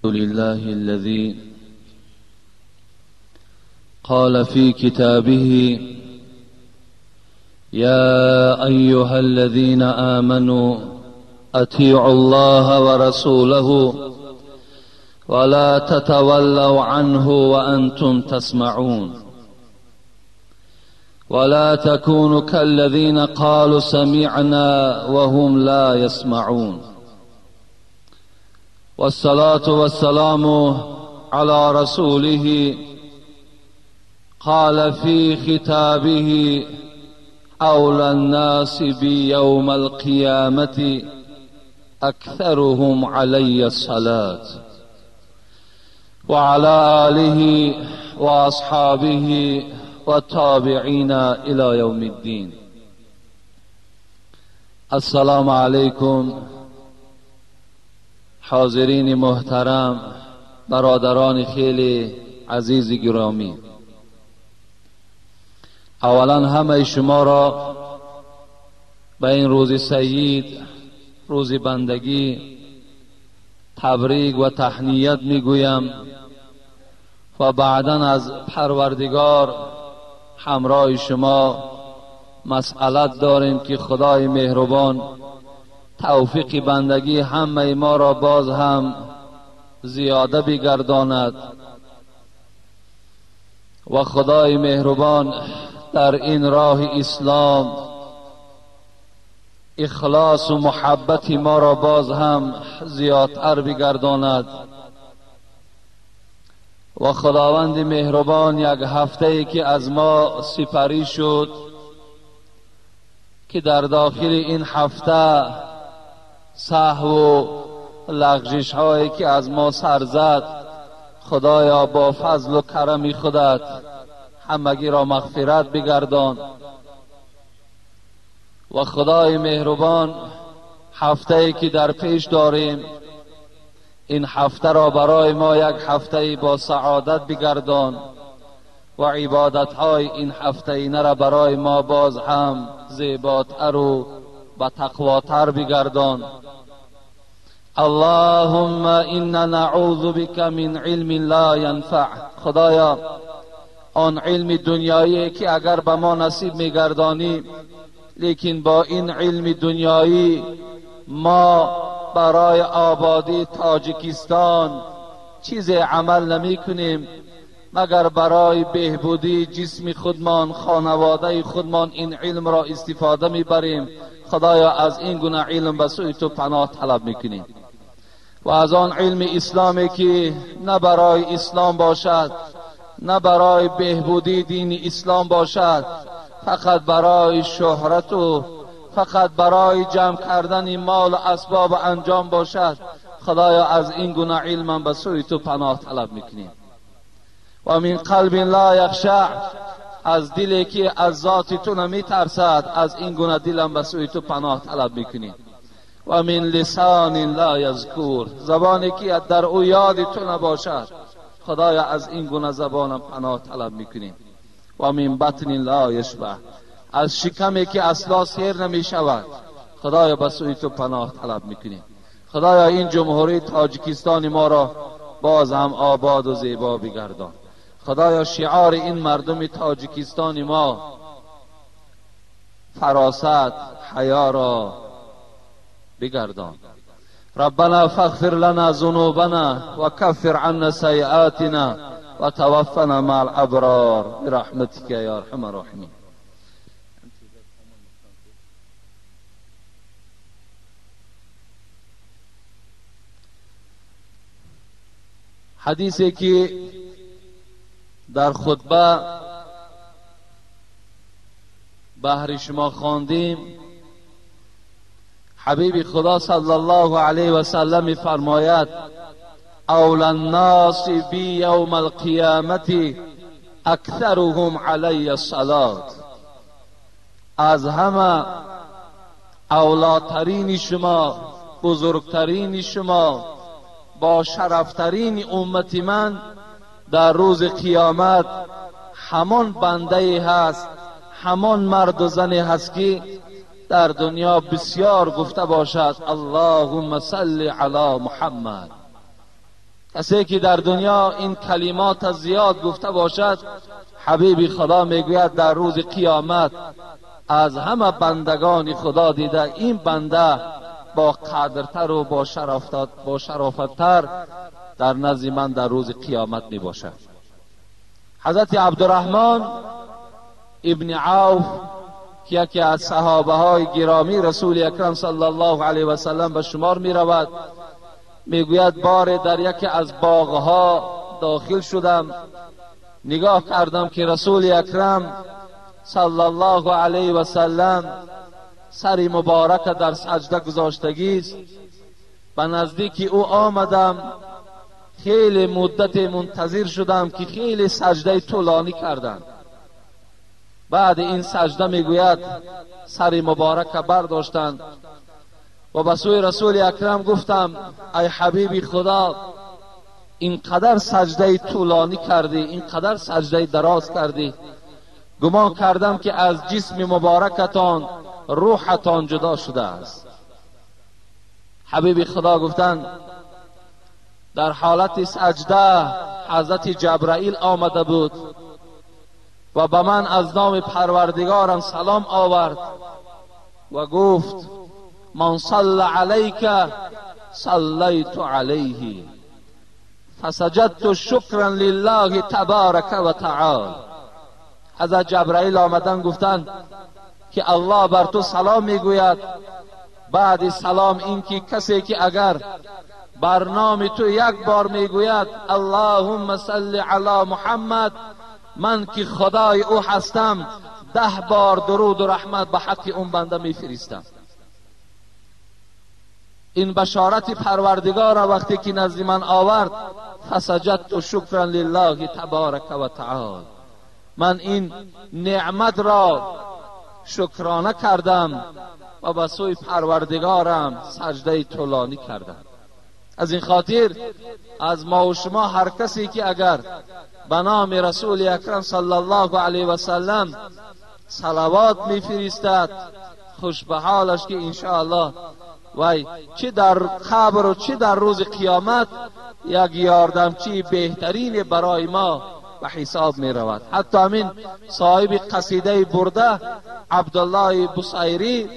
لله الذي قال في كتابه: يا أيها الذين آمنوا أطيعوا الله ورسوله ولا تتولوا عنه وأنتم تسمعون ولا تكونوا كالذين قالوا سمعنا وهم لا يسمعون. والصلاة والسلام على رسوله قال في خطابه: أولى الناس بي يوم القيامة أكثرهم علي الصلاة، وعلى آله وأصحابه والتابعين إلى يوم الدين. السلام علیکم حاضرین محترم، برادران خیلی عزیز گرامی. اولا همه شما را به این روز سعید، روز بندگی، تبریک و تهنیت میگویم و بعدا از پروردگار همراه شما مسئلت داریم که خدای مهربان توفیق بندگی همه ما را باز هم زیاده بگرداند و خدای مهربان در این راه اسلام اخلاص و محبت ما را باز هم زیادتر بگرداند و خداوند مهربان یک هفته ای که از ما سپری شد که در داخل این هفته سهو و لغزش هایی که از ما سر زد، خدایا با فضل و کرم خودت همگی را مغفرت بگردان و خدای مهربان هفته ای که در پیش داریم این هفته را برای ما یک هفته با سعادت بگردان و عبادت های این هفته اینه را برای ما باز هم زیباتر و با تقواتر بگردان. اللهم انا نعوذ بك من علم لا ينفع. خدایا آن علم دنیایی که اگر به ما نصیب میگردانی، لیکن با این علم دنیایی ما برای آبادی تاجیکستان چیز عمل نمی کنیم، مگر برای بهبودی جسم خودمان، خانواده خودمان این علم را استفاده میبریم. خدایا از این گونه علم به سوی تو پناه طلب میکنیم و از آن علم اسلامی که نه برای اسلام باشد، نه برای بهبودی دین اسلام باشد، فقط برای شهرت و فقط برای جمع کردن مال و اسباب انجام باشد. خدایا از این گونه علم به سوی تو پناه طلب میکنیم. و من قلب لا یخشع، از دلی که از ذات تو نمیترسد، از این گونه دلم به سوی تو پناه طلب میکنیم. و من لسان لا یذکر، زبانی که در او یاد تو نباشد، خدایا از این گونه زبانم پناه طلب میکنیم. و من بطن لا یشبع، از شکمی که اصلا سیر نمیشود، خدایا به سوی تو پناه طلب میکنیم. خدایا این جمهوری تاجیکستان ما را باز هم آباد و زیبا بگردان. خدایا شعار این مردم تاجیکستان ما فراست حیا را بگردان. ربنا فاغفر لنا ذنوبنا وكفر عنا سيئاتنا وتوفنا مع الابرار برحمتك يا ارحم الراحمين. حدیثی که در خطبه بهر شما خواندیم، حبیب خدا صلی الله علیه و سلم فرماید: اولی الناس بی یوم القیامت اکثرهم علی الصلاة. از همه اولاترین شما، بزرگترین شما، با شرفترین امت من در روز قیامت همان بنده هست، همان مرد و زنی هست که در دنیا بسیار گفته باشد اللهم صل علی محمد. کسی که در دنیا این کلمات زیاد گفته باشد، حبیب خدا میگوید در روز قیامت از همه بندگان خدا دیده این بنده با قدرتر و با شرافتتر در نزد من در روز قیامت می باشد. حضرت عبدالرحمن ابن عوف که یکی از صحابه های گرامی رسول اکرم صلی الله علیه و سلم به شمار می رود، میگوید بار در یکی از باغها داخل شدم، نگاه کردم که رسول اکرم صلی الله علیه و سلم سر مبارک در سجده گذاشتگی است. به نزدیک او آمدم، خیلی مدت منتظر شدم که خیلی سجده طولانی کردند. بعد این سجده میگوید سر مبارک برداشتند و به سوی رسول اکرم گفتم ای حبیب خدا، اینقدر سجده طولانی کردی، اینقدر سجده دراز کردی، گمان کردم که از جسم مبارکتان روحتان جدا شده است. حبیب خدا گفتند در حالت سجده حضرت جبرائیل آمده بود و به من از نام پروردگارم سلام آورد و گفت من صلی علیک صلیت علیه فسجدت شکرا لله تبارک و تعالی. حضرت جبرائیل آمدن گفتند که الله بر تو سلام میگوید. بعد سلام این که کسی که اگر بر نام تو یک بار میگوید اللهم صل علی محمد، من که خدای او هستم 10 بار درود و رحمت به حق اون بنده میفرستم. این بشارت پروردگار را وقتی که نزد من آورد، فسجدت شکرا لله تبارک و تعالی، من این نعمت را شکرانه کردم و به سوی پروردگارم سجده طولانی کردم. از این خاطر از ما و شما هر کسی که اگر به نام رسول اکرم صلی الله علیه و سلم صلوات میفرستد، خوش به حالش که انشاءالله وای چه در قبر و چه در روز قیامت یک یاردمچی بهترین برای ما به حساب می رود. حتی همین صاحب قصیده برده عبدالله بصیری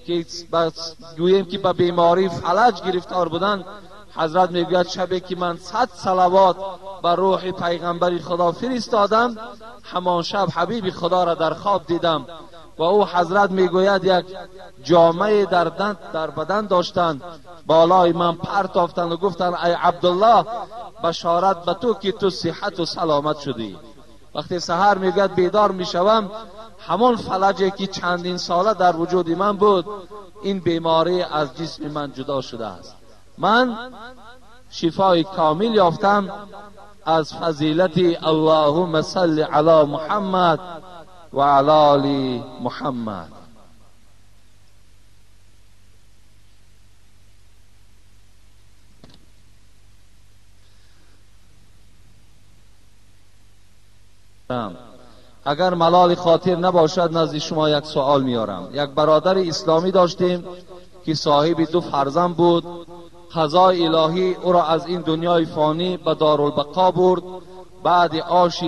که گوییم که به بیماری فلج گرفتار بودند، حضرت میگوید شبی که من 100 صلوات بر روح پیغمبر خدا فرستادم، همان شب حبیب خدا را در خواب دیدم و او حضرت میگوید یک جامعه در بدن داشتند، بالای من پرتافتند و گفتند ای عبدالله بشارت به تو که تو صحت و سلامت شدی. وقتی سحر میگوید بیدار میشوم، همان فلجی که چندین ساله در وجود من بود، این بیماری از جسم من جدا شده است. من شفای کامل یافتم از فضیلت اللهم صل علی محمد و علی آل محمد. اگر ملال خاطر نباشد نزد شما یک سوال میارم. یک برادر اسلامی داشتیم که صاحب 2 فرزند بود. قضای الهی او را از این دنیای فانی به دارالبقا برد. بعد آش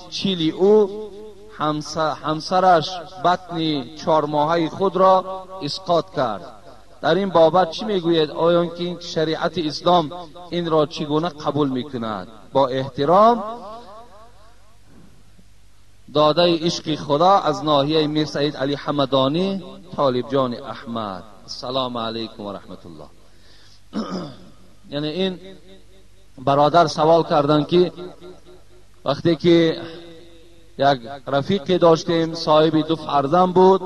چیلی او همسرش بطن 4 ماهه خود را اسقاط کرد. در این بابت چی میگوید؟ آیا که شریعت اسلام این را چگونه قبول میکند؟ با احترام، داده عشق خدا از ناحیه میر سعید علی حمدانی، طالب جان احمد. السلام علیکم و رحمت الله. یعنی این برادر سوال کردن که وقتی که یک رفیقی داشتیم صاحب 2 فرزند بود،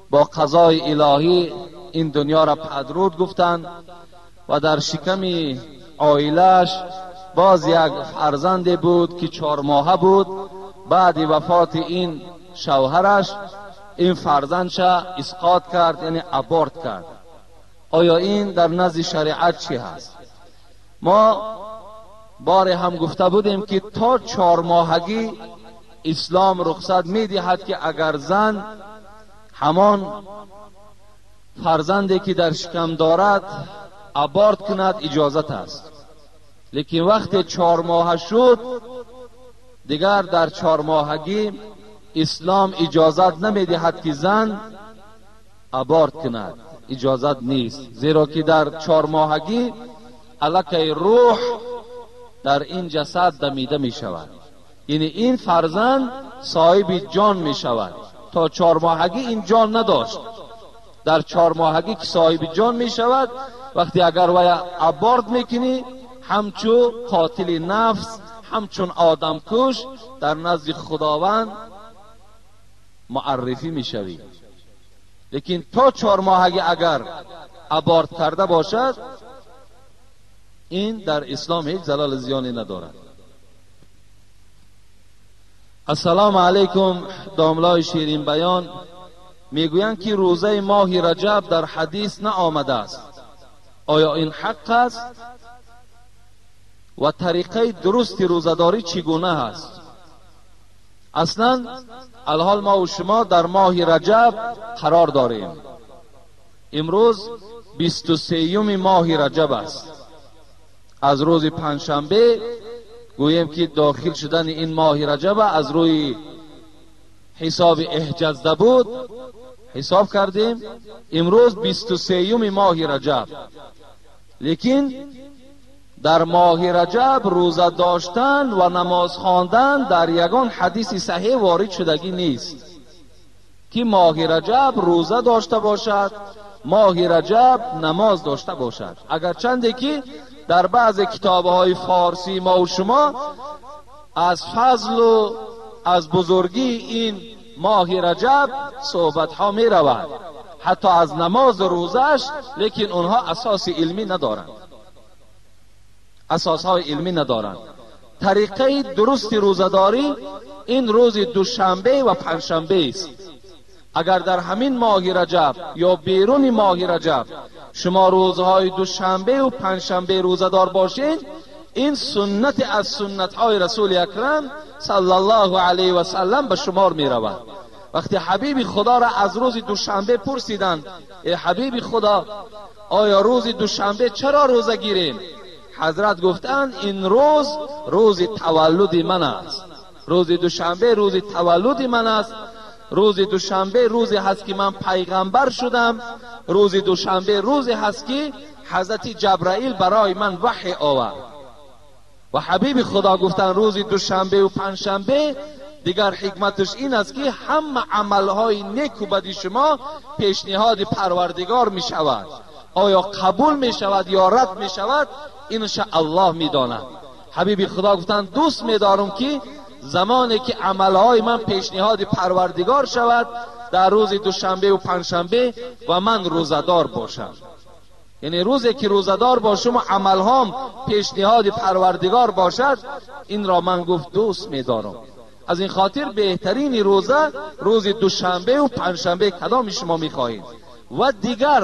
با قضای الهی این دنیا را پدرود گفتند و در شکم عائلش باز یک فرزند بود که 4 ماهه بود. بعد وفات این شوهرش این فرزندش اسقاط کرد، یعنی ابورت کرد. آیا این در نزد شریعت چی هست؟ ما بار هم گفته بودیم که تا 4 ماهگی اسلام رخصت میدهد که اگر زن همان فرزندی که در شکم دارد ابورت کند اجازت است. Лекин вақте 4 моҳа шуд, дигар дар 4 моҳагӣ ислом иҷозат намедиҳад, ки зан аборт кунад. Иҷозат нест, зеро ки дар 4 моҳагӣ аллакай рӯҳ дар ин ҷасад дамида мешавад, яъне ин фарзанд соҳиби ҷон мешавад. То 4 моҳагӣ ин ҷон надошт. Дар 4 моҳагӣ ки соҳиби ҷон мешавад, вақте агар вай аборт мекунӣ, ҳамчун қотили нафс, ҳамчун одамкуш дар назди Худованд муаррифӣ мешавӣ. Лекин то 4 моҳагӣ агар аборт карда бошад, ин дар ислом ҳеҷ залалу зиёне надорад. Ассалому алайкум, домлои ширинбаён. Мегӯянд, ки рӯзаи моҳи Раҷаб дар ҳадис наомадааст. Оё ин ҳақ аст ва тариқаи дурусти рӯзадорӣ чӣ гуна аст? Аслан алҳол мо шумо дар моҳи Раҷаб қарор дорем. Имрӯз 23-юми моҳи Раҷаб аст. Аз рӯзи панҷшанбе гӯем, ки дохил шудани ин моҳи Раҷаба аз рӯи ҳисоби эҳҷазда буд ҳисоб кардем, имрӯз 23-юми моҳи Раҷаб. Лекин дар моҳи Раҷаб рӯза доштан ва намоз хондан дар ягон ҳадиси саҳеҳ ворид шудагӣ нест, ки моҳи Раҷаб рӯза дошта бошад, моҳи Раҷаб намоз дошта бошад. Агарчанде ки дар баъзе китобҳои форсии мо шумо аз фазлу аз бузургии ин моҳи Раҷаб суҳбатҳо меравад, ҳатто аз намозу рӯзаш, лекин онҳо асоси илмӣ надоранд, асосҳои илмӣ надоранд. Тариқаи дурусти рӯзадорӣ ин рӯзи душанбе ва панҷшанбе аст. Агар дар ҳамин моҳи Раҷаб ё беруни моҳи Раҷаб шумо рӯзҳои душанбеу панҷшанбе рӯзадор бошед, ин суннати аз суннатҳои Расули Акрам саллаллоҳу алайҳи васаллам ба шумор меравад. Вақте ҳабиби Худоро аз рӯзи душанбе пурсиданд: «Э ҳабиби Худо, оё рӯзи душанбе чаро рӯза гирем?» Ҳазрат гуфтанд: «Ин рӯз рӯзи таваллуди ман аст. Рӯзи душанбе рӯзи таваллуди ман аст. Рӯзи душанбе рӯзе ҳаст, ки ман пайғамбар шудам. Рӯзи душанбе рӯзе ҳаст, ки ҳазрати Ҷабраил барои ман ваҳй овард». Ва ҳабиби Худо гуфтанд, рӯзи душанбеу панҷшанбе дигар ҳикматаш ин аст, ки ҳама амалҳои неку бади шумо пешниҳоди Парвардигор мешавад. Оё қабул мешавад ё рад мешавад, инша Аллоҳ медонад. Ҳабиби Худо гуфтанд: «Дӯст медорам, ки замоне ки амалҳои ман пешниҳоди Парвардигор шавад, дар рӯзи душанбеу панҷшанбе ва ман рӯзадор бошам». Яъне рӯзе ки рӯзадор бошам, амалҳом пешниҳоди Парвардигор бошад, инро ман, гуфт, дӯст медорам. Аз ин хотир беҳтарини рӯза рӯзи душанбеу панҷшанбе, кадоми шумо мехоҳед. Ва дигар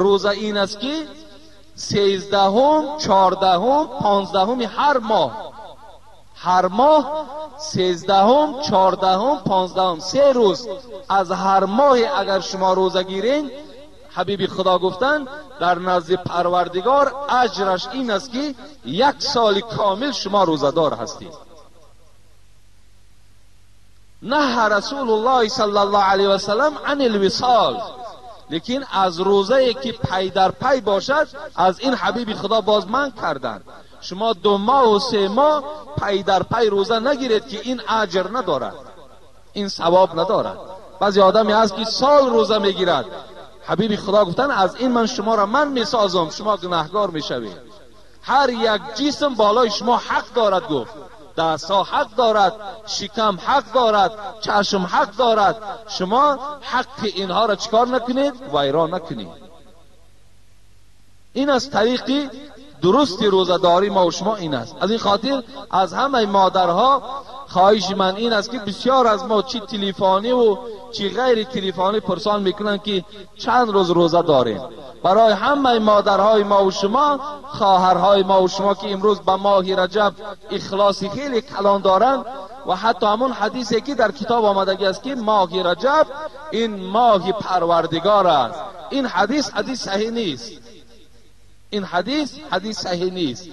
рӯза ин аст, ки 13-ум, 14-ум, 15-уми ҳар моҳ, ҳар моҳ 13-ум, 14-ум, 15-ум, 3 рӯз аз ҳар моҳе агар шумо рӯза гиред, ҳабиби Худо гуфтанд, дар назди Парвардигор аҷраш ин аст, ки як соли комил шумо рӯзадор ҳастед. نهى رسول الله صلى الله عليه وسلم عن الوصال. Лекин аз рӯзае ки пай дар пай бошад, аз ин ҳабиби Худо боз манъ карданд. Шумо 2 моҳу 3 моҳ пай дар пай рӯза нагиред, ки ин аҷр надорад, ин савоб надорад. Баъзе одаме ҳаст, ки сол рӯза мегирад. Ҳабиби Худо гуфтанд, аз ин ман шуморо манъ месозам, шумо гунаҳгор мешавед. Ҳар як ҷисм болои шумо ҳақ дорад, гуфт. Дастҳо ҳақ дорад, шикам ҳақ дорад, чашм ҳақ дорад. Шумо ҳаққи инҳоро чикор накунед? Вайрон накунед. Ин аз тариқи дурусти рӯзадорӣ мо шумо ин аст. Аз ин хотир аз ҳамаи модарҳо хоҳиши ман ин аст, ки бисёр аз мо чӣ телефониву чӣ ғайри телефонӣ пурсон мекунанд, ки чанд рӯз рӯза дорем. Барои ҳамаи модарҳои мо шумо, хоҳарҳои мо шумо, ки имрӯз ба моҳи Раҷаб ихлоси хеле калон доранд, ва ҳатто ҳамон ҳадисе ки дар китоб омадагӣ аст, ки моҳи Раҷаб ин моҳи Парвардигор аст, ин ҳадис ҳадис саҳеҳ нест. Ин ҳадис ҳадис саҳеҳ нест.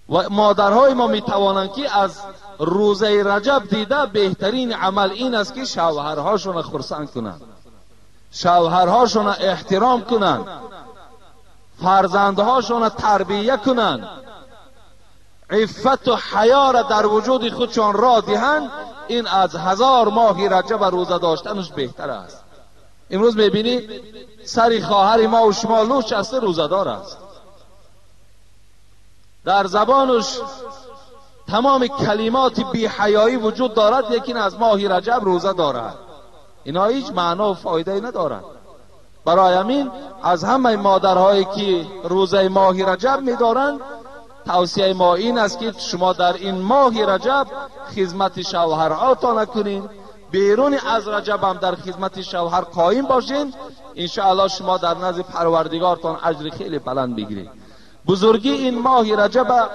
و مادرهای ما میتوانند که از روزه رجب دیده بهترین عمل این است که شوهرهاشون خرسند کنند، شوهرهاشون احترام کنند، فرزندهاشون تربیه کنند، عفت و حیا را در وجود خودشان را دهند. این از 1000 ماه رجب روزه داشتنش بهتر است. امروز میبینی سری خواهر ما و شما لوچ است، روزه دار است، در زبانش تمام کلمات بی حیایی وجود دارد، لیکن از ماه رجب روزه دارد. اینا هیچ معنا و فایده ندارد. برای همین از همه مادرهایی که روزه ماه رجب میدارند توصیه ما این است که شما در این ماه رجب خدمت شوهرهاتان نکنین، بیرون از رجب هم در خدمت شوهر قایم باشین، انشاءالله شما در نزد پروردگارتان اجر خیلی بلند بگیرید. بزرگی این ماه رجب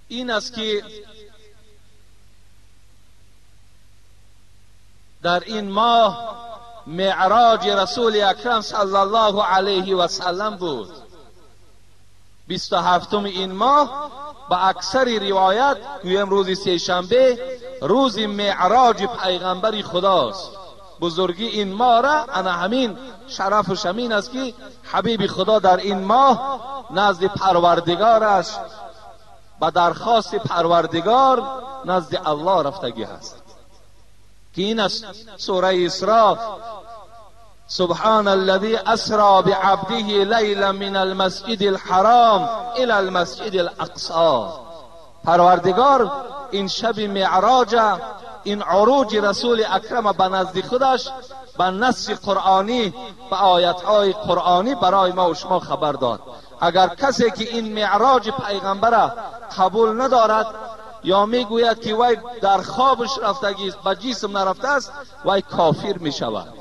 این است که در این ماه معراج رسول اکرم صلی الله علیه و سلم بود. 27 این ماه با اکثر روایت گویم روز سه شنبه روز معراج پیغمبر خداست. بزرگی این ماه را انا همین شرف و شمین است که حبیب خدا در این ماه نزد پروردگارش با درخواست پروردگار نزد الله رفتگی هست که این است سوره اسراء: سبحان الذي اسرى بعبده لیلا من المسجد الحرام الى المسجد الاقصى. پروردگار این شب معراج، این عروج رسول اکرم به نزد خودش به نص قرآنی، به آیتهای قرآنی برای ما و شما خبر داد. اگر کسی که این معراج پیغمبر قبول ندارد یا میگوید که وی در خوابش رفتگی است، به جسم نرفته است، وی کافر میشود.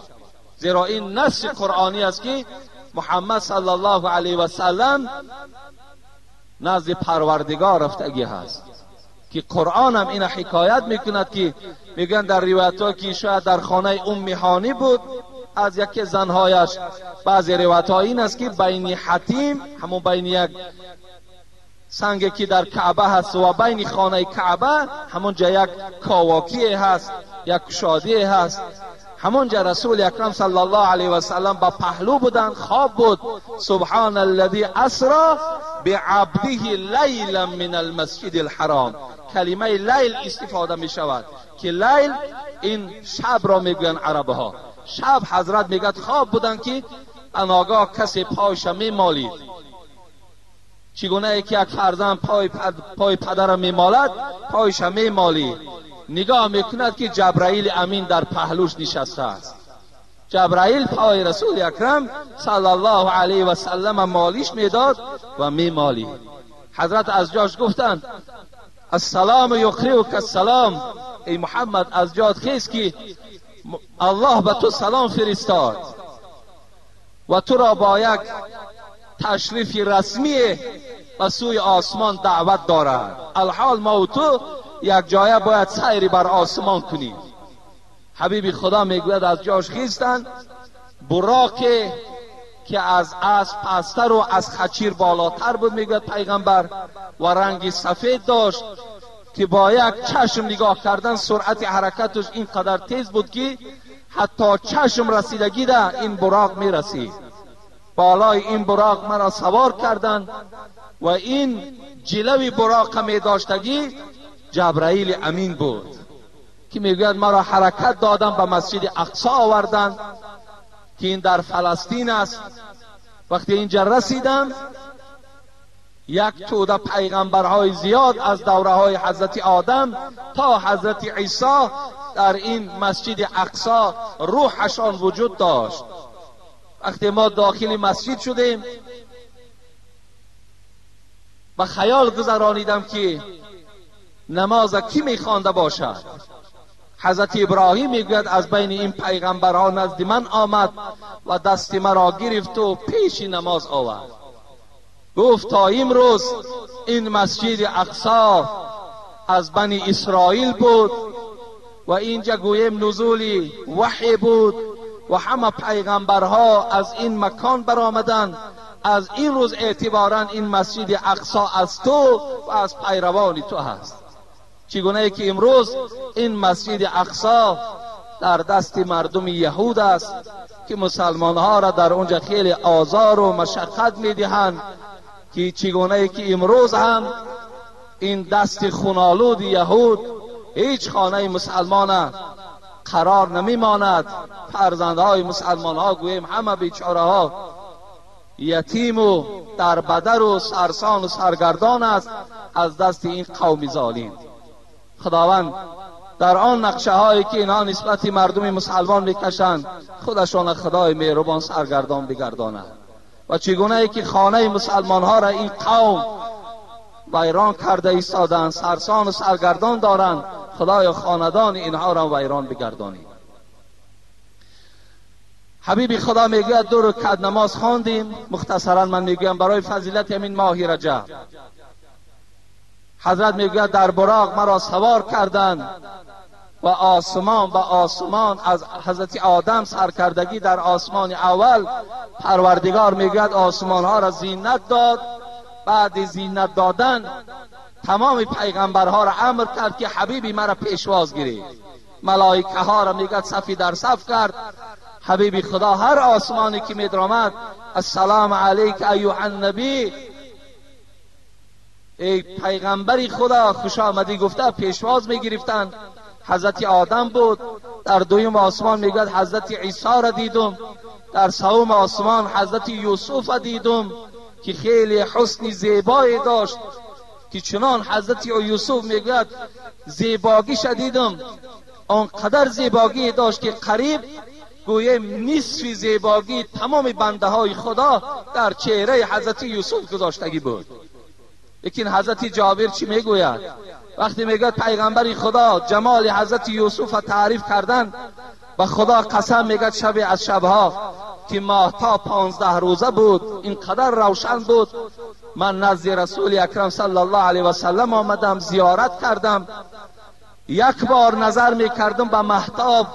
زیرا این نص قرآنی است که محمد صلی الله علیه و سلم نزد پروردگار رفتگی هست که قرآن هم این حکایت میکند که میگن در روایت ها که شاید در خانه ام هانی بود از یکی زنهایش. بعضی روایت ها این است که بین حتیم، همون بین یک سنگ که در کعبه هست و بین خانه کعبه، همونجا یک کاواکی هست، یک شادی هست، همونجا رسول اکرم صلی الله علیه و سلم با پهلو بودن، خواب بود. سبحان الذی اسرا بعبده لیلا من المسجد الحرام. کلمه لیل استفاده می شود که لیل این شب را میگوین عرب ها. شب حضرت میگد خواب بودن که اناگاه کسی پایش میمالید، چگونه که یک فرزند پای پدر میمالد، پایش میمالید. نگاه میکند که جبرائیل امین در پهلوش نشسته است. جبرائیل پای رسول اکرم صلی الله علیه و سلم مالیش میداد و میمالید. حضرت از جاش گفتند السلام یقرئک السلام، ای محمد از جات خیز که الله به تو سلام فرستاد و تو را با یک تشریف رسمی به سوی آسمان دعوت دارد. الحال ما و تو یک جایه باید سیری بر آسمان کنیم. حبیب خدا میگوید از جاش خیستند، براق که از اسب پستر و از خچیر بالاتر بود میگوید پیغمبر، و رنگ سفید داشت که با یک چشم نگاه کردن سرعت حرکتش اینقدر تیز بود که حتی چشم رسیدگی ده این براق میرسید. بالای این براق مرا سوار کردند و این جلوی براق می داشتگی جبرائیل امین بود که میگوید مرا حرکت دادن به مسجد اقصا آوردن که این در فلسطین است. وقتی اینجا رسیدم یک توده پیغمبرهای زیاد از دوره های حضرت آدم تا حضرت عیسی در این مسجد اقصا روحشان وجود داشت. وقتی ما داخل مسجد شدیم به خیال گذرانیدم که نماز کی میخوانده باشد. حضرت ابراهیم میگوید از بین این پیغمبرها نزد من آمد و دست مرا گرفت و پیش نماز آورد. گفت تا امروز این مسجد اقصا از بنی اسرائیل بود و اینجا گویم نزول وحی بود و همه پیغمبرها از این مکان برآمدند. از این روز اعتبارا این مسجد اقصی از تو و از پیروان تو هست. چگونه که امروز این مسجد اقصی در دست مردم یهود است که مسلمان ها را در اونجا خیلی آزار و مشقت میدهند، که چگونه که امروز هم این دست خونالود یهود هیچ خانه مسلمان قرار نمیماند. فرزندهای مسلمان ها گوییم همه بیچاره ها یتیم و در بدر و سرسان و سرگردان است از دست این قوم ظالم. خداوند در آن نقشه هایی که اینها نسبت مردم مسلمان میکشند خودشان خدای مهربان سرگردان بگرداند. و چگونه ای که خانه مسلمان ها را این قوم ویران کرده ایستادند، سرسان و سرگردان دارند، خدای خاندان اینها را ویران بگردانید. حبیب خدا میگوید 2 رکعت نماز خواندیم. مختصرا من میگویم برای فضیلت همین ماه رجب. حضرت میگوید در براق مرا سوار کردند و آسمان به آسمان از حضرت آدم سرکردگی در آسمان اول پروردگار میگوید آسمان ها را زینت داد. بعد زینت دادن تمام پیغمبرها را امر کرد که حبیبی مرا پیشواز گیرید. ملائکه ها را میگوید صفی در صف کرد. حبیبی خدا هر آسمانی که میدرآمد السلام علیک ایها النبی، ای پیغمبری خدا خوش آمدی گفته پیشواز میگرفتند. حضرت آدم بود. در دویم آسمان میگوید حضرت عیسی را دیدم. در سوم آسمان حضرت یوسف را دیدم که خیلی حسن زیبایی داشت، که چنان حضرت یوسف میگوید زیباگیش دیدم، آنقدر زیباگی داشت که قریب گویم نصف زیباگی تمام بنده های خدا در چهره حضرت یوسف گذاشتگی بود. لیکن حضرت جابر چی میگوید؟ وقتی میگوید پیغمبر خدا جمال حضرت یوسف را تعریف کردن، به خدا قسم میگوید شب از شبها که ماهتاب 15 روزه بود، اینقدر روشن بود، من نزد رسول اکرم صلی الله علیه و سلم آمدم زیارت کردم. یک بار نظر میکردم به مهتاب،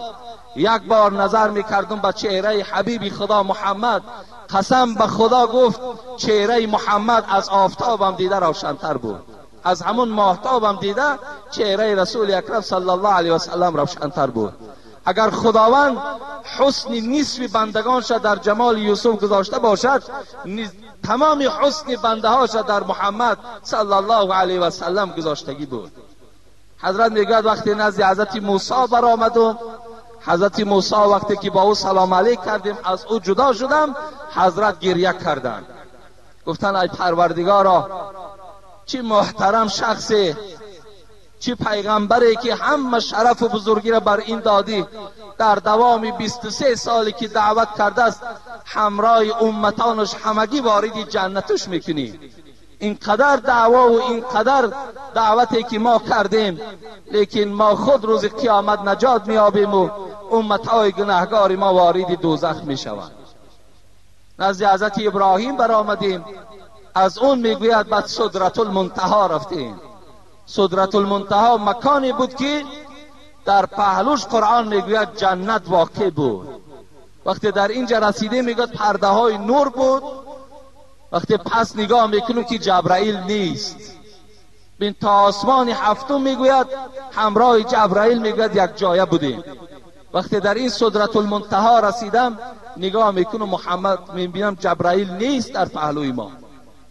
یک بار نظر میکردم به چهره حبیب خدا محمد. قسم به خدا گفت چهره محمد از آفتابم دیده روشنتر بود، از همون ماهتابم دیده چهره رسول اکرم صلی الله علیه و سلم روشنتر بود. اگر خداوند حسن نصف بندگانش در جمال یوسف گذاشته باشد، تمام حسن بنده هاش در محمد صلی الله علیه و سلم گذاشتگی بود. حضرت میگوید وقتی نزد حضرت موسی برآمدم، حضرت موسی وقتی که با او سلام علیک کردیم از او جدا شدم، حضرت گریه کردند. گفتن ای پروردگارا، چه محترم شخصی، چه پیغمبری که همه شرف و بزرگی را بر این دادی، در دوام 23 سالی که دعوت کرده است همراه امتانش همگی وارد جنتش میکنی. اینقدر دعوا و اینقدر دعوتی که ما کردیم، لیکن ما خود روز قیامت نجات میابیم و امتهای گناهگار ما وارد دوزخ میشوند. نزد حضرت ابراهیم برآمدیم، از اون میگوید بعد سدرة المنتها رفتیم. سدرة المنتها مکانی بود که در پهلوش قرآن میگوید جنت واقع بود. وقتی در اینجا رسیده میگوید پرده های نور بود. وقتی پس نگاه میکنیم که جبرائیل نیست، بین تا آسمان هفتم میگوید همراه جبرائیل میگوید یک جایه بودیم. وقتی در این سدرة المنتها رسیدم نگاه میکنم محمد، میبینم جبرائیل نیست در پهلوی ما.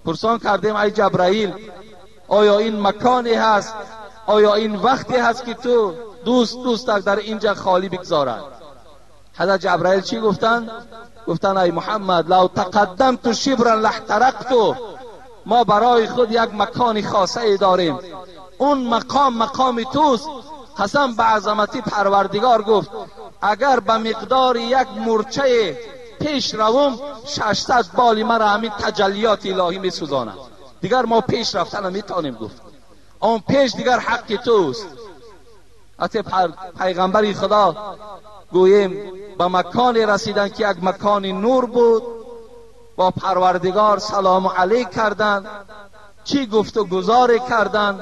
پرسان کردیم ای جبرائیل، آیا این مکانی هست، آیا این وقتی هست که تو دوست در اینجا خالی بگذارد؟ حضرت جبرائیل چی گفتن؟ گفتن ای محمد، لو تقدمت شبرا لاحترقت. ما برای خود یک مکان خاصه داریم، اون مقام مقام توست. قسم به عظمتی پروردگار گفت اگر به مقدار یک مورچه پیش روم 600 بال مرا همین تجلیات الهی میسوزاند، دیگر ما پیش رفتن نمیتونیم. گفت آن پیش دیگر حق توست. حتی پیغمبر خدا گوییم به مکان رسیدن که یک مکان نور بود، با پروردگار سلام علیک کردن، چی گفت و گزار کردن.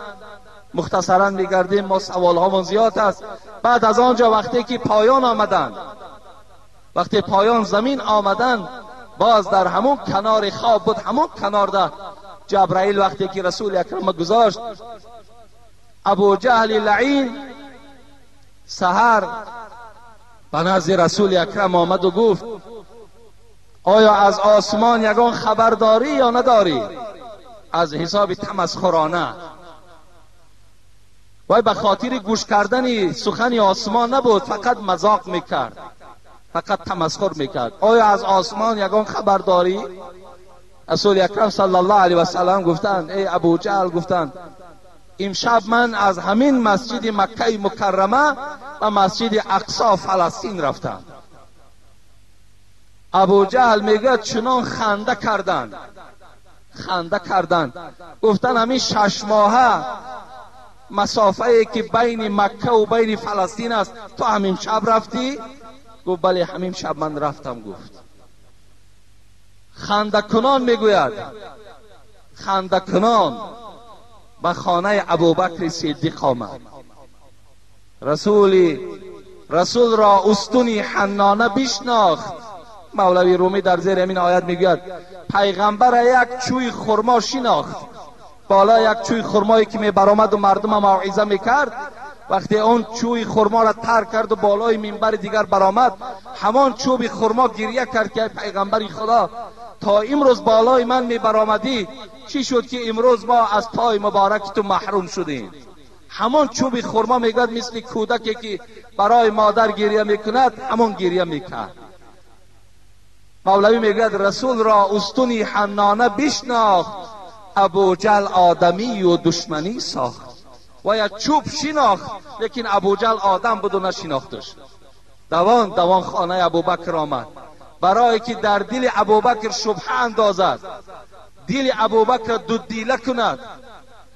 مختصرا میگردیم، ما سوال هامون زیاد است. بعد از آنجا وقتی که پایان آمدن، وقتی پایان زمین آمدن، باز در همون کنار خواب بود، همون کنار ده جبرائیل وقتی که رسول اکرم گذاشت، ابو جهل لعین سحر به نزد رسول اکرم آمد و گفت آیا از آسمان یگان خبر داری یا نداری؟ از حساب تمسخرانه، وای به خاطر گوش کردن سخن آسمان نبود، فقط مذاق میکرد، فقط تمسخر میکرد. آیا از آسمان یگان خبر داری؟ رسول اکرم صلی الله علیه و سلم گفتند ای ابو جهل، گفتند امشب من از همین مسجد مکه مکرمه و مسجد اقصا فلسطین رفتم. ابو جهل میگه چنان خنده کردند، خنده کردند، گفتن همین 6 ماهه مسافه که بین مکه و بین فلسطین است تو همین شب رفتی؟ گفت بله همین شب من رفتم. گفت خنده کنان میگوید، خنده کنان به خانه ابوبکر صدیق آمد. رسول را استونی حنانه بشناخت. مولوی رومی در زیر همین آیت میگوید پیغمبر یک چوی خرما شناخت، بالا یک چوی خرمایی که می برآمد و مردم موعظه میکرد، وقتی اون چوی خرما را ترک کرد و بالای منبر دیگر برآمد، همان چوب خرما گریه کرد که پیغمبر خدا تا امروز بالای من می برآمدی، چی شد که امروز ما از پای مبارک تو محروم شدیم؟ همان چوب خرما میگوید مثل کودکی که برای مادر گریه میکند همان گریه میکرد. مولوی میگوید رسول را استونی حنانه بشناخت، ابو جهل آدمی و دشمنی ساخت. و یک چوب شناخت، لیکن ابو جهل آدم بود و نشناختش. دوان دوان خانه ابوبکر آمد برای که در دل ابوبکر شبهه اندازد، دل ابوبکر دو دیله کند.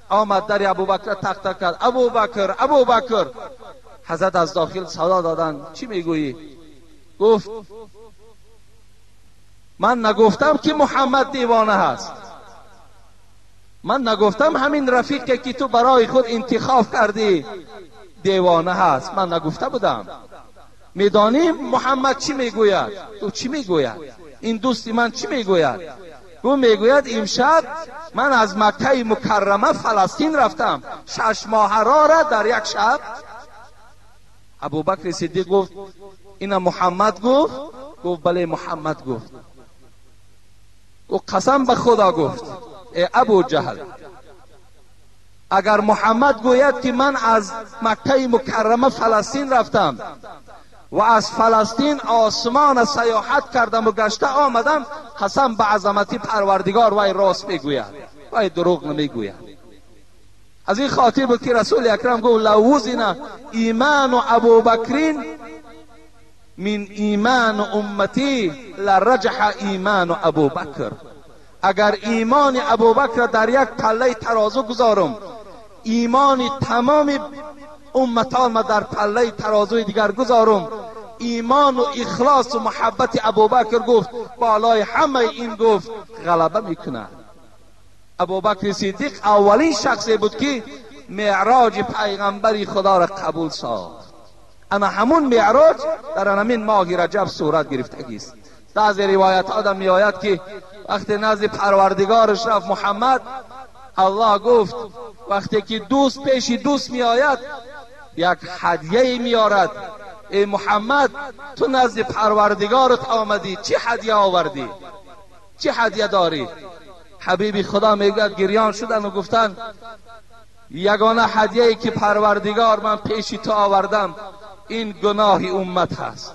آمد در ابوبکر تق تق کرد، ابوبکر ابوبکر. حضرت از داخل صدا دادند چی میگویی؟ گفت من نگفتم که محمد دیوانه هست، من نگفتم همین رفیقی که تو برای خود انتخاب کردی دیوانه هست، من نگفته بودم. میدانیم محمد چی میگوید؟ تو چی میگوید؟ این دوستی من چی میگوید؟ او میگوید امشب من از مکه مکرمه فلسطین رفتم، 6 ماه را در یک شب. ابوبکر صدیق گفت اینا محمد گفت؟ گفت بله محمد گفت. او قسم به خدا گفت ای ابو جهل، اگر محمد گوید که من از مکه مکرمه فلسطین رفتم و از فلسطین آسمان سیاحت کردم و گشته آمدم، قسم به عظمت پروردگار وی راست میگوید، وی دروغ نمیگوید. از این خاطر بود که رسول اکرم گفت لو وزن ایمان ابوبکرین من ایمان امتی لرجح ایمان ابوبکر. اگر ایمان ابوبکر در یک پله ترازو گذارم، ایمان تمام امتان ما در پله ترازوی دیگر گذارم، ایمان و اخلاص و محبت ابوبکر گفت بالای همه این گفت غلبه میکنه. ابوبکر صدیق اولین شخصی بود که معراج پیغمبر خدا را قبول ساخت. اما همون معراج در همین ماه رجب صورت گرفتگی است. بعضی روایت آدم می آید که وقتی نزد پروردگارش رفت محمد، الله گفت وقتی که دوست پیش دوست می آید یک هدیه میارد، ای محمد تو نزد پروردگارت آمدی، چه هدیه آوردی؟ چه هدیه داری؟ حبیبی خدا میگوید گریان شدن و گفتن یگانه هدیه‌ای که پروردگار من پیش تو آوردم این گناه امت هست،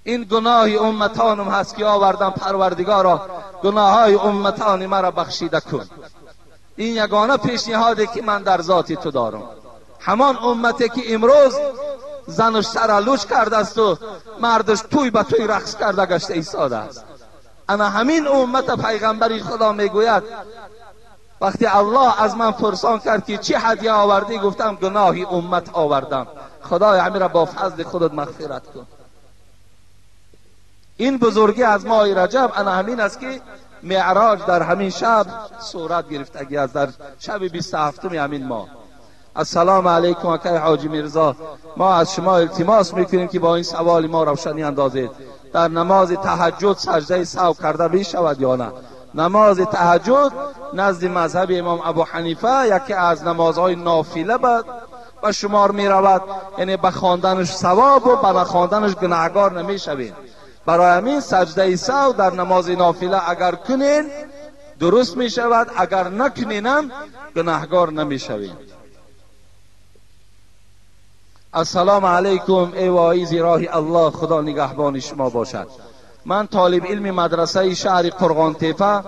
این گناه امتانم هست که آوردم، پروردگارا گناههای امتان مرا بخشیده کن. این یگانه پیشنهادی که من در ذات تو دارم. همان امتی که امروز زنش سرالوش کرده است و مردش توی به توی رقص کرده گشته ایستاده است. اما همین امت پیغمبری خدا میگوید وقتی الله از من پرسان کرد که چه هدیه آوردی، گفتم گناهی امت آوردم، خدای همین را با فضل خودت مغفرت کن. این بزرگی از ماه رجب انا همین است که معراج در همین شب صورت گرفتگی است، در شب 27 همین ماه. السلام علیکم اکای حاجی میرزا، ما از شما التماس میکنیم که با این سوال ما روشنی اندازید. در نماز تهجد سجده سهو کرده می شود یا نه. نماز تهجد نزد مذهب امام ابو حنیفه یکی از نمازهای نافله به شمار می رود، یعنی به خواندنش ثواب و به نخواندنش گناهگار نمی شوید. برای همین سجده سهو در نماز نافله اگر کنین درست می شود، اگر نکنینم گناهگار نمی شوید. السلام علیکم ای واعظ راه الله، خدا نگهبان شما باشد. من طالب علم مدرسه شهر قرغانتپه،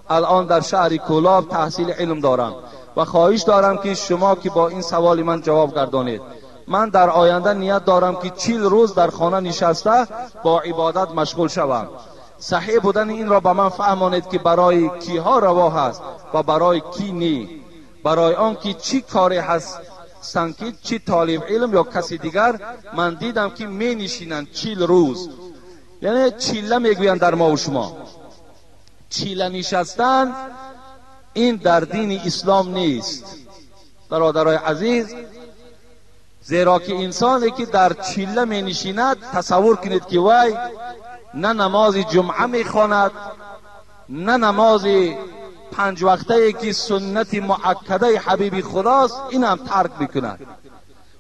الان در شهر کولاب تحصیل علم دارم و خواهش دارم که شما که با این سوال من جواب گردانید. من در آینده نیت دارم که 40 روز در خانه نشسته با عبادت مشغول شوم. صحیح بودن این را به من فهمانید که برای کیها روا هست و برای کی نی، برای آن که چی کاری هست که چی طالب علم یا کسی دیگر. من دیدم که می نشینند 40 روز، یعنی چیله میگویند در ما و شما. چیله نشستن این در دین اسلام نیست برادرای عزیز، زیرا که انسانی که در چیله می نشیند تصور کنید که وی نه نماز جمعه می خواند، نه نماز 5 وقته که سنت مؤکده حبیب خداست، این هم ترک میکند.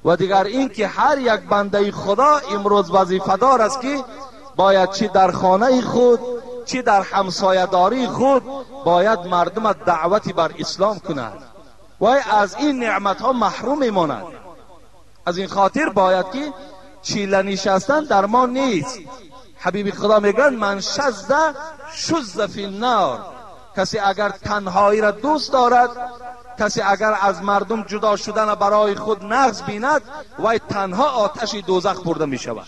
و دیگر این که هر یک بنده خدا امروز وظیفه دار است که باید چی در خانه خود چی در همسایه‌داری خود باید مردم دعوتی بر اسلام کند، وی از این نعمت ها محروم میماند. از این خاطر باید که چیله نشستن در ما نیست. حبیب خدا میگن من شذ شذ فی النار، کسی اگر تنهایی را دوست دارد، کسی اگر از مردم جدا شدن برای خود نقص بیند، وی تنها آتش دوزخ برده می شود.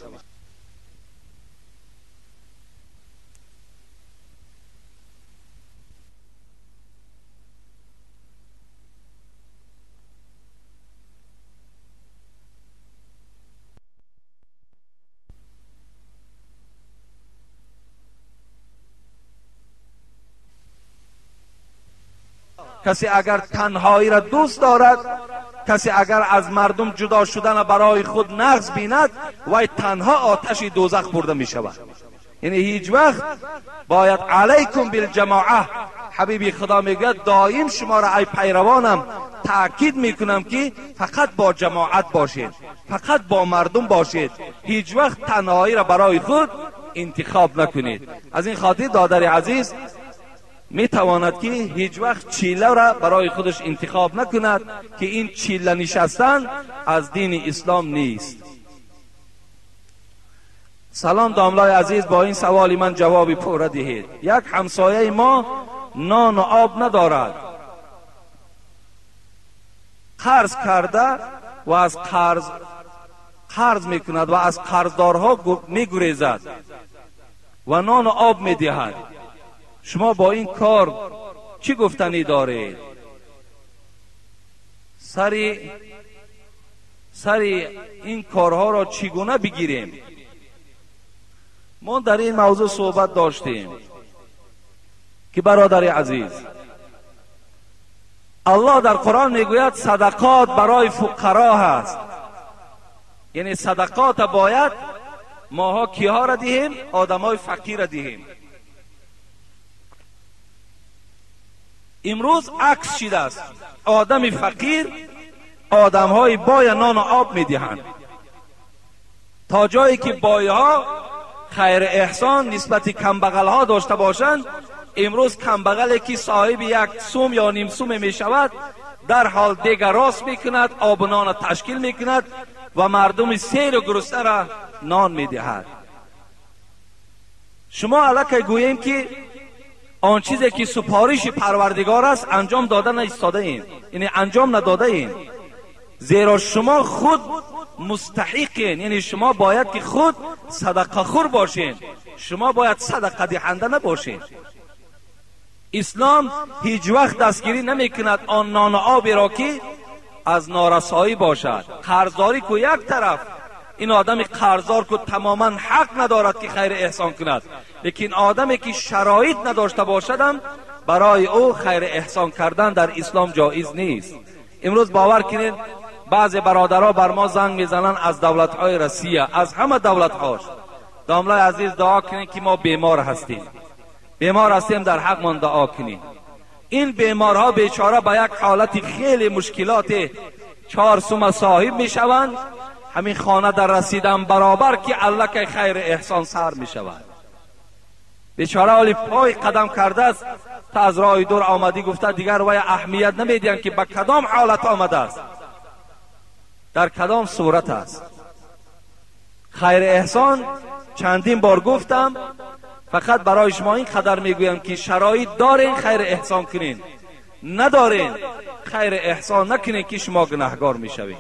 کسی اگر تنهایی را دوست دارد، کسی اگر از مردم جدا شدن برای خود نقص بیند، وی تنها آتش دوزخ برده می شود. یعنی هیچ وقت باید علیکم بالجماعه، حبیبی خدا میگوید دائم شما را ای پیروانم تأکید میکنم که فقط با جماعت باشید، فقط با مردم باشید، هیچ وقت تنهایی را برای خود انتخاب نکنید. از این خاطر دادر عزیز می تواند که هیچ وقت چیله را برای خودش انتخاب نکند که این چیله نشستن از دین اسلام نیست. سلام داملای عزیز، با این سوال من جوابی پوره دهید. یک همسایه ما نان و آب ندارد، قرض کرده و از قرض میکند و از قرضدارها میگریزد و نان و آب میدهد. شما با این کار چی گفتنی دارید؟ سر این کارها را چگونه بگیریم؟ ما در این موضوع صحبت داشتیم که برادر عزیز، الله در قرآن میگوید صدقات برای فقرا هست، یعنی صدقات باید ماها کیها را دهیم؟ آدمای فقیر را دهیم. امروز عکس شده است، آدم فقیر آدمهای بای نان و آب میدهند، تا جایی که بایها خیر احسان نسبت کمبغلها داشته باشند. امروز کمبغلی که صاحب یک سوم یا نیم سوم می شود در حال دیگر راست میکند، آب و نان تشکیل میکند و مردم سیر و گرسنه را نان میدهد. شما الکی گوییم که آن چیزی که سپارش پروردگار است انجام داده نایستاده ایم، یعنی انجام نداده ایم، زیرا شما خود مستحقین، یعنی شما باید که خود صدقه خور باشین، شما باید صدقه دهنده نباشین. اسلام هیچ وقت دستگیری نمی کند آن نان و آبی را که از نارسایی باشد. قرضداری کو یک طرف، این آدم قرضدار که تماما حق ندارد که خیر احسان کند، لیکن آدمی که شرایط نداشته باشدم برای او خیر احسان کردن در اسلام جایز نیست. امروز باور کنید بعضی برادرها بر ما زنگ میزنن از دولت‌های روسیه، از همه دولت‌هاش، داملای عزیز دعا کنید که ما بیمار هستیم، بیمار هستیم، در حق من دعا کنید. این بیمارها بیچاره با یک حالت خیلی مشکلات 4 سومه صاحب میشوند. همین خانه در رسیدن برابر که الله که خیر احسان سر میشود. بیچاره حالی پای قدم کرده است تا از راه دور آمدی گفته دیگر وی اهمیت نمیدین که به کدام حالت آمده است، در کدام صورت است. خیر احسان چندین بار گفتم، فقط برای شما این قدر میگویم که شرایط دارین خیر احسان کنین، ندارین خیر احسان نکنین که شما گناهگار میشوین.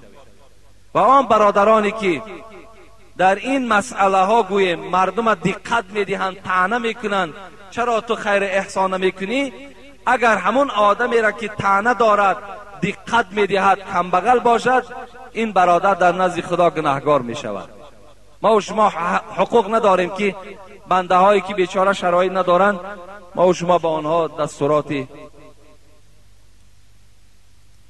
و آن برادرانی که در این مسئله ها گویم مردم دقت میدهند، طعنه میکنند چرا تو خیر احسان نمیکنی، اگر همون آدمی را که طعنه دارد دقت میدهد کمبغل باشد، این برادر در نزد خدا گناهگار میشود. ما و شما حقوق نداریم که بنده هایی که بیچاره شرایط ندارند ما و شما با آنها دستورات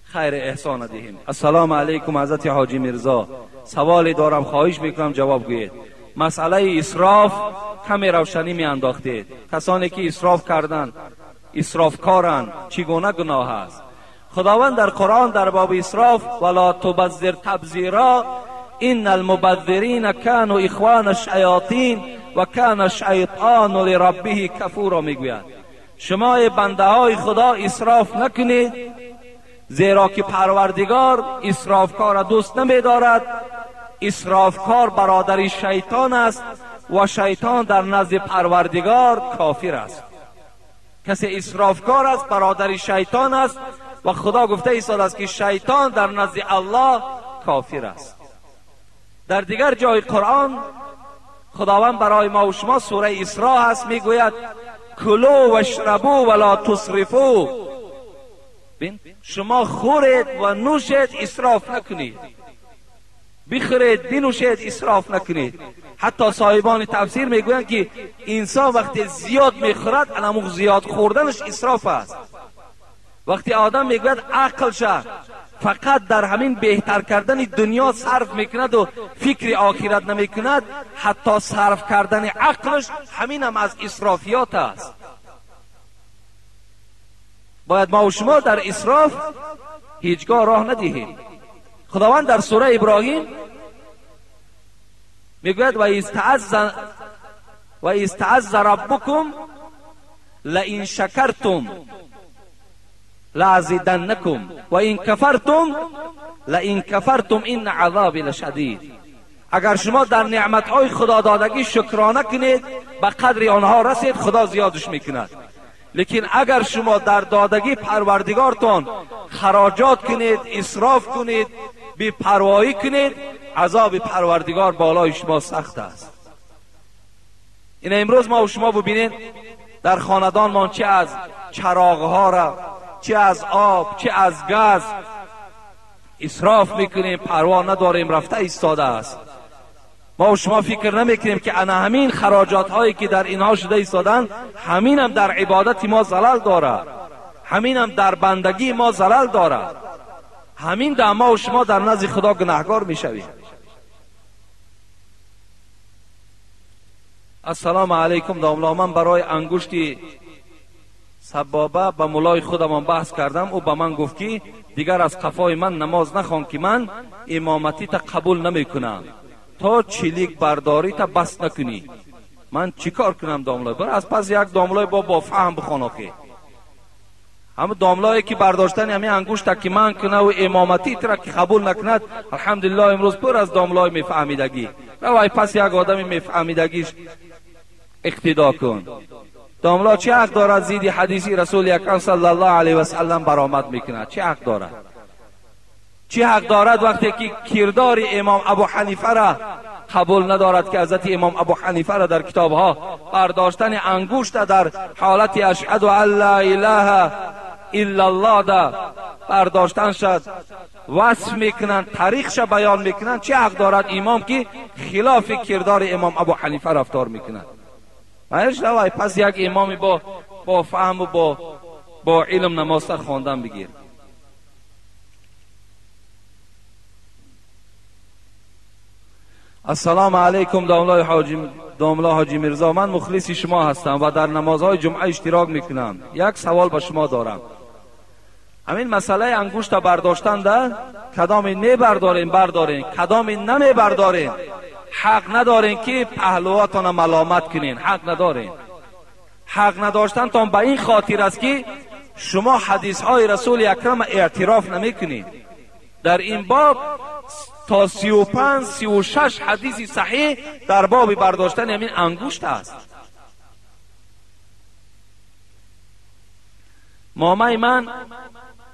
خیر احسان دهیم. السلام علیکم حضرت حاجی میرزا، سوالی دارم خواهش میکنم جواب گویید. مسئله اسراف کمی روشنی می انداختید. کسانی که اسراف کردند، اسرافکارند، چگونه گناه است؟ خداوند در قرآن در باب اسراف ولا تبذر تبذیرا ان المبذرین كانوا اخوان الشیاطین و کان الشیطان لربه کفورا میگوید. شما بنده های خدا اسراف نکنید، زیرا که پروردگار اسرافکار را دوست نمیدارد. اسرافکار برادر شیطان است و شیطان در نزد پروردگار کافر است. کسی اسرافکار است برادر شیطان است و خدا گفته ایستاده است که شیطان در نزد الله کافر است. در دیگر جای قرآن خداوند برای ما و شما سوره اسراء هست، میگوید کلوا واشربوا ولا تسرفوا. شما خورید و نوشید اسراف نکنید، بخورید بنوشید اسراف نکنید. حتی صاحبان تفسیر میگویند که انسان وقتی زیاد میخورد الان زیاد خوردنش اسراف است. وقتی آدم میگوید عقل شه فقط در همین بهتر کردن دنیا صرف میکند و فکر آخرت نمیکند، حتی صرف کردن عقلش همین هم از اسرافیات است. باید ما و شما در اسراف هیچگاه راه ندهیم. خداوند در سوره ابراهیم میگوید و استعذ ربکم لئن شکرتم لازیدنکم و این کفرتم لئن کفرتم این عذابی لشدید. اگر شما در نعمتهای خدا دادگی شکرانه کنید به قدر آنها رسید، خدا زیادش میکند. لیکن اگر شما در دادگی پروردگارتان خراجات کنید، اسراف کنید، بی پروایی کنید، عذاب پروردگار بالای شما سخت است. این امروز ما و شما ببینید در خاندان ما چه از چراغها را، چه از آب، چه از گاز اسراف میکنیم، پروا نداریم، رفته ایستاده است. ما و شما فکر نمیکنیم که انا همین خراجات هایی که در اینها شده ایستادن، همین هم در عبادت ما زلل داره، همین هم در بندگی ما زلل داره، همین در ما و شما در نزد خدا گناهگار میشویم. السلام علیکم داملا، من برای انگشت سبابه به مولای خودمان بحث کردم، او به من گفت که دیگر از قفای من نماز نخوان که من امامتی تا قبول نمیکنم تا چلیک برداری تا بس نکنی. من چیکار کنم داملای؟ بر از پس یک داملای با فهم بخوان. آخه همه داملایی که برداشتن همین انگشت که من کنه و امامتی ترا که قبول نکند، الحمدلله امروز پر از داملای میفهمیدگی. روای پس یک آدمی میفهمیدگیش اقتدا کن. داملا چه حق دارد زید حدیثی رسول اکرم صلی الله علیه و سلم برآمد میکند؟ چه حق دارد؟ چه حق دارد وقتی که کردار امام ابو حنیفه را قبول ندارد که حضرت امام ابو حنیفه را در کتابها برداشتن انگشت در حالت اشهد ان لا اله الا الله ده برداشتن شد وصف میکنند، تاریخش بیان میکنند؟ چه حق دارد امام که خلاف کردار امام ابو حنیفه رفتار میکند؟ مایش پس یک امامی با فهم و با علم نماز خواندن بگیر. Ассалому алайкум домла ҳоҷи Мирзо, ман мухлиси шумо ҳастам ва дар намозҳои ҷумъа иштирок мекунам. Як савол ба шумо дорам. Ҳамин масъалаи ангушта бардоштан да кадоме мебардорем бардорем, кадоме намебардорем. Ҳақ надорем ки паҳлуватонро маломат кунем, ҳақ надорем. Ҳақ надоштантон ба ин хотир аст ки шумо ҳадисҳои расули акрам эътироф намекунед. Дар ин боб то 35 36 ҳадиси саҳеҳ дар боби бардоштани ҳамин ангушт аст. Мамаи ман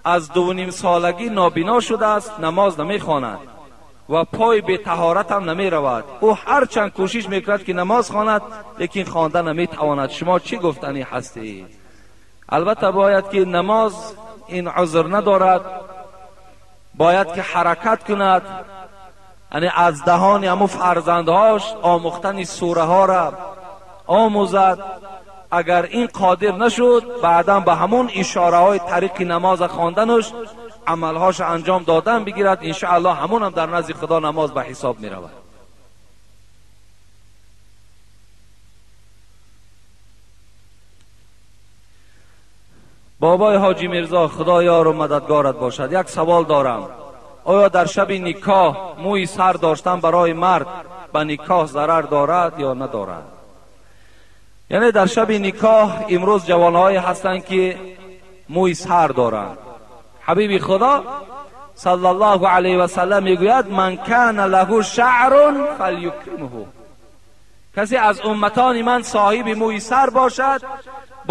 аз 2.5 солагӣ нобино шудааст, намоз намехонад ва пой бетаҳоратам намеравад. Ӯ ҳарчанд кӯшиш мекунад ки намоз хонад, лекин хонда наметавонад. Шумо чӣ гуфтанӣ ҳастед? Албатта бояд ки намоз ин узр надорад, бояд ки ҳаракат кунад, яъне аз даҳони ҳамун фарзандҳош омӯхтани сураҳоро омӯзад. Агар ин қодир нашуд, баъдан ба ҳамун ишораҳои тариқи намоз хонданаш амалҳош анҷом додан бигирад, иншоаллоҳ ҳамунам дар назди Худо намоз ба ҳисоб меравад. Бобои ҳоҷи Мирзо, Худо ёру мададгорат бошад. Як савол дорам. Оё дар шаби никоҳ мӯи сар доштан барои мард ба никоҳ зарар дорад ё надорад? Яъне дар шаби никоҳ имрӯз ҷавонҳое ҳастанд ки мӯи сар доранд. Ҳабиби Худо саллаллоҳу алайҳи васаллам мегӯяд: ман кана лаҳу шаърун фалюкримҳу. Касе аз умматони ман соҳиби мӯи сар бошад,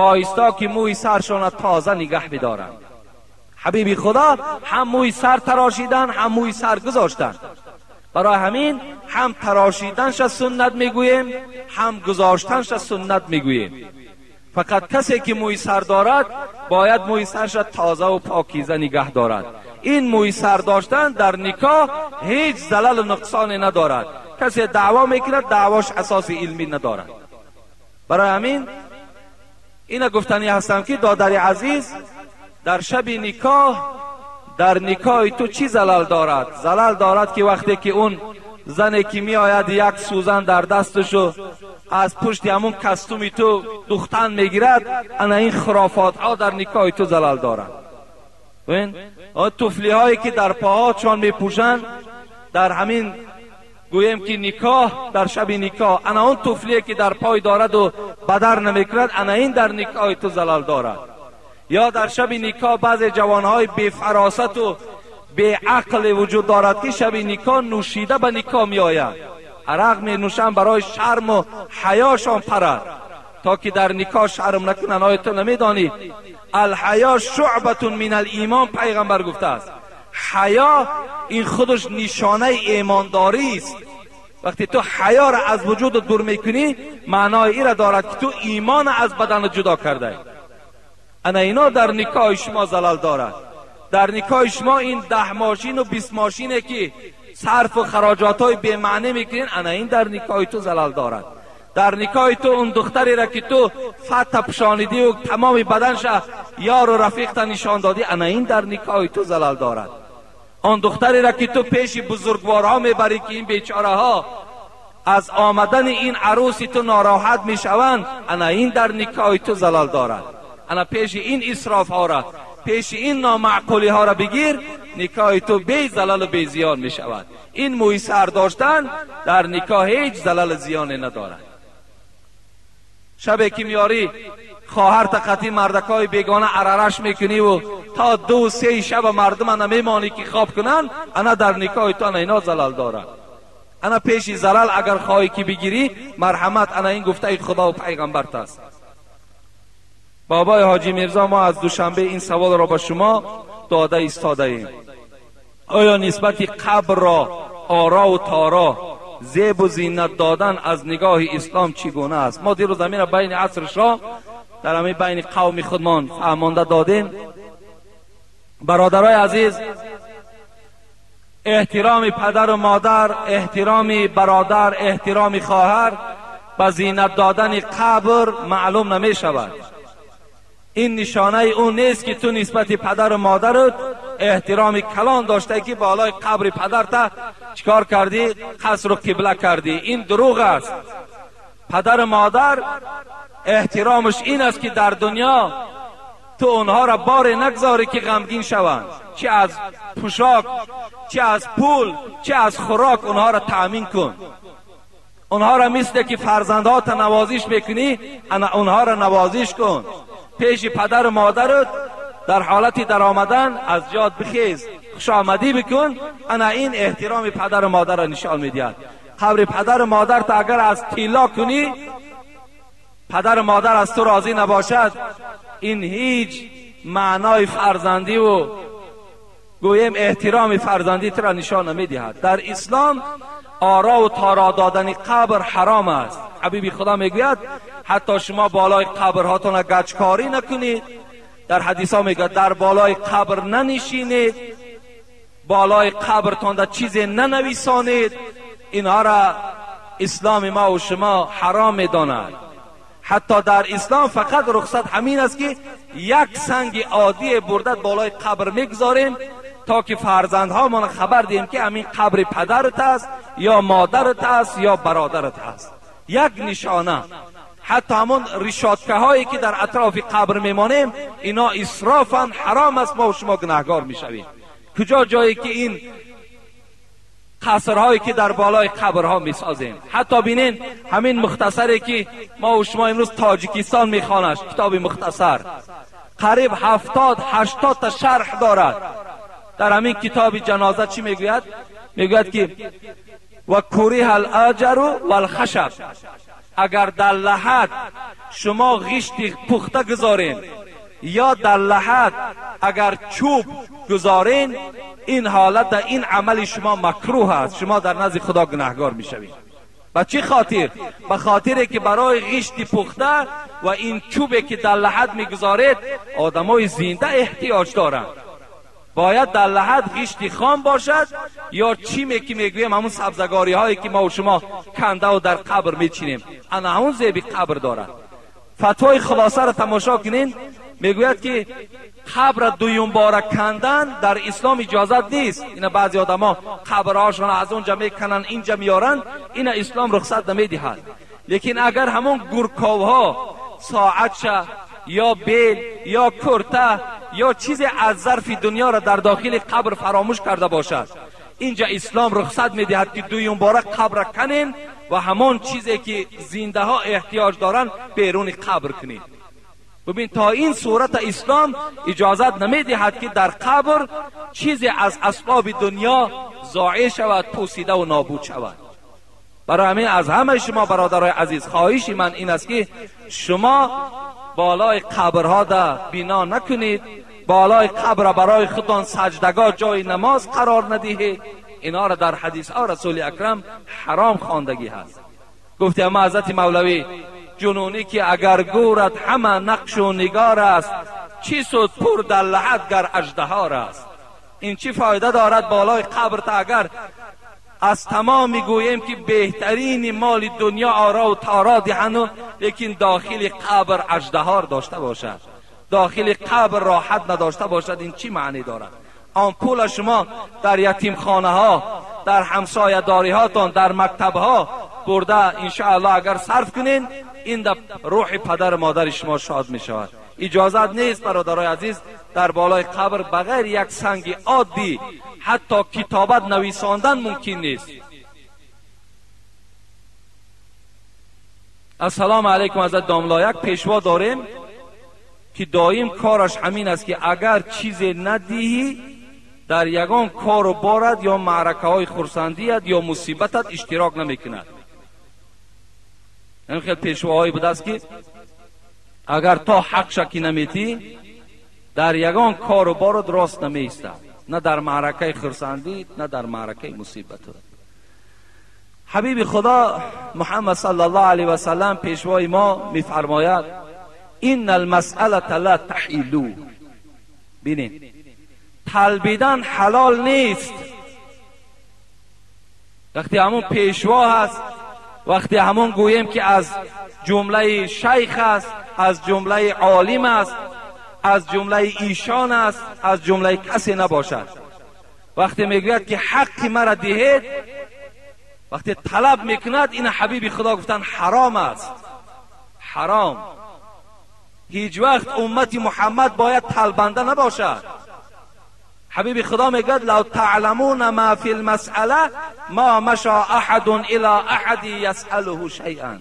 боиста ки мӯи саршона тоза нигаҳ бидоранд. Ҳабиби Худо ҳам мӯи сар тарошидан, ҳам мӯи сар гузоштан. Барои ҳамин ҳам тарошиданша суннат мегӯем, ҳам гузоштанша суннат мегӯем. Фақат касе ки мӯи сар дорад, бояд мӯи сарша тоза ва покиза нигаҳ дорад. Ин мӯи сар доштан дар никоҳ ҳеҷ залалу нуқсоне надорад. Касе даъво мекунад, даъвош асоси илмӣ надорад. Барои ҳамин ина гуфтанӣ ҳастам ки додари азиз, дар шаби никоҳ дар никоҳи ту чӣ залал дорад? Залал дорад ки вақте ки он зане ки меояд як сӯзан дар дасташу аз пушти ҳамун кастуми ту духтан мегирад, ана ин хурофотҳо дар никоҳи ту залал дорад. Бибин, туфлиҳое ки дар поҳошон мепӯшанд дар ҳамин гӯем ки никоҳ, дар шаби никоҳ, ана он туфлие ки дар пой дораду бадар намекунад, ана ин дар никоҳи ту залал дорад. Ё дар шаби никоҳ баъзе ҷавонҳои бефаросату беақле вуҷуд дорад ки шаби никоҳ нӯшида ба никоҳ меояд, арақ менӯшанд барои шарму ҳаёшон парад, то ки дар никоҳ шарм накунанд. Оё ту намедонӣ алҳаё шуъбатун мин алимон? Пайғамбар гуфтааст ҳаё ин худаш нишонаи имондорист. Вақте ту ҳаёро аз вуҷудат дур мекунӣ, маънои инро дорад ки ту имонро аз баданат ҷудо кардаӣ. Ана ино дар никоҳи шумо залал дорад. Дар никоҳи шумо ин 10 мошину 20 мошине ки сарфу хароҷотҳои бемаънӣ мекунин, ана ин дар никоҳи ту залал дорад. Дар никоҳи ту он духтареро ки ту фатта пӯшонидиву тамоми баданша ёру рафиқта нишон додӣ, ана ин дар никоҳи ту залал дорад. Он духтареро ки ту пеши бузургворҳо мебарӣ ки ин бечораҳо аз омадани ин арӯси ту нороҳат мешаванд, ана ин дар никоҳи ту залал дорад. Ана пеши ин исрофҳоро, пеши ин номаъқулиҳоро бигир, никоҳи ту безалалу безиён мешавад. Ин мӯи сар доштан дар никоҳ ҳеҷ залалу зиёне надорад. Шабе ки меорӣ хоҳарта қатъи мардакҳои бегона арараш мекуниву то 2-3 шаба мардума намемонӣ ки хоб кунанд, ана дар никоҳи ту ана ино залал дорад. Ана пеши залал агар хоҳӣ ки бигирӣ, марҳамат, ана ин гуфтаи Худову пайғамбарт аст. Бобои ҳоҷи Мирзо, мо аз Душанбе ин саволро ба шумо дода истодаем. Оё нисбати қабрро орову торо зебу зинат додан аз нигоҳи ислом чӣ гуна аст? Мо дирӯз ҳаминро байни аср шом дар ҳамин байни қавми худмон фаҳмонда додем. Бародарои азиз, эҳтироми падару модар, эҳтироми бародар, эҳтироми хоҳар ба зинат додани қабр маълум намешавад. Ин нишонаи он нест ки ту нисбати падару модарат احترام کلان داشته که بالای قبر پدرت چیکار کردی؟ قصر و قبله کردی. این دروغ است. پدر مادر احترامش این است که در دنیا تو اونها را بار نگذاری که غمگین شوند، چه از پوشاک، چه از پول، چه از خوراک اونها را تأمین کن. اونها را مثل که فرزندها نوازش میکنی اونها را نوازش کن. پیش پدر و مادرت در حالت در آمدن از جاد بخیز، خوش آمدی بکن. انا این احترام پدر و مادر را نشان میدهد. قبر پدر و مادر تا اگر از طلا کنی، پدر و مادر از تو راضی نباشد، این هیچ معنای فرزندی و گویم احترام فرزندی تو را نشان نمیدهد. در اسلام آرا و تارا دادن قبر حرام است. حبیبی خدا میگوید حتی شما بالای قبرهاتون گچکاری نکنید. در حدیث ها میگه در بالای قبر ننشینید، بالای قبرتان در چیزی ننویسانید. اینها را اسلام ما و شما حرام میداند. حتی در اسلام فقط رخصت همین است که یک سنگ عادی برده بالای قبر میگذاریم تا که فرزندها ما خبر دهیم که همین قبر پدرت است یا مادرت است یا برادرت است. یک نشانه. حتی همون ریشاتکه هایی که در اطراف قبر میمانیم اینا اسرافا حرام است، ما و شما گناهگار میشویم. کجا جایی که این قصرهایی که در بالای قبرها میسازیم. حتی بینین همین مختصری که ما و شما امروز تاجیکستان میخوانش، کتاب مختصر قریب 70-80 تا شرح دارد. در همین کتاب جنازه چی میگوید؟ میگوید که و کره الاجر والخشب، اگر در لحد شما غشت پخته گذارین یا در لحد اگر چوب گذارین، این حالت در این عمل شما مکروه است، شما در نزد خدا گناهگار میشوید. به چه خاطر؟ به خاطر که برای غشت پخته و این چوبی که در لحد میگذارید آدمای زنده احتیاج دارند. باید در لحد غشت خام باشد یا چیمی که میگویم همون سبزگاری هایی که ما و شما کنده و در قبر میچینیم، انا همون زیبی قبر دارد. فتوای خلاصه را تماشا کنین، میگوید که قبر دویم باره کندن در اسلام اجازت نیست. اینا بعضی آدما قبرهاشون از اونجا میکنن اینجا میارن، اینا اسلام رخصت نمیدهد. لیکن اگر همون گورکاوها ساعتشه یا بیل یا کرته یا چیزی از ظرف دنیا را در داخل قبر فراموش کرده باشد، اینجا اسلام رخصت میدهد که دویم باره قبر کنین و همان چیزی که زنده ها احتیاج دارن بیرون قبر کنین. ببین تا این صورت اسلام اجازت نمیدهد که در قبر چیزی از اسباب دنیا ضایع شود، پوسیده و نابود شود. برای همین از همه شما برادرای عزیز خواهش من این است که شما بالای قبرها ده بنا نکنید، بالای قبر برای خودتان سجدگاه جای نماز قرار ندهید. اینا را در حدیث ها رسول اکرم حرام خواندگی هست. گفتی اما حضرت مولوی جنونی که اگر گورت همه نقش و نگار است، چی سود پر در لحد گر اژدهار است. این چی فایده دارد بالای قبر تا اگر از تمام میگوییم که بهترین مال دنیا آرا و تارا دهند، لیکن داخل قبر اژدهار داشته باشد، داخل قبر راحت نداشته باشد، این چی معنی دارد؟ آن پول شما در یتیم خانه ها، در همسایه داری هاتان، در مکتب ها برده انشاءالله اگر صرف کنین، این در روح پدر مادر شما شاد می شود. اجازت نیست برادرای عزیز در بالای قبر بغیر یک سنگ عادی حتی کتابت نویساندن ممکن نیست. السلام علیکم حضرت داملا. یک پیشوا داریم که دایم کارش همین است که اگر چیزی ندهی در یگان کار و بارد یا معرکه های خرسندیت یا مصیبتت اشتراک نمیکند. این خیلی پیشواهایی بوده است که اگر تا حق شکی نمیتی در یگان کار و بارد راست نمیستد، نه در معرکه خرسندی نه در معرکه مصیبت. حبیب خدا محمد صلی الله علیه و سلم پیشوای ما میفرماید ان المسأله لا تحیلو. بینید طلبیدن حلال نیست. وقتی همون پیشوا هست، وقتی همون گوییم که از جمله شیخ است، از جمله عالم است، از جمله ایشان است، از جمله کسی نباشد. وقتی میگوید که حق مرا دهید، وقتی طلب میکند، این حبیب خدا گفتن حرام است، حرام. هیچ وقت امت محمد باید طلبنده نباشد. حبیب خدا میگوید لو تعلمون ما فی المسأله ما مشى احد الى احد یسأله شیئا.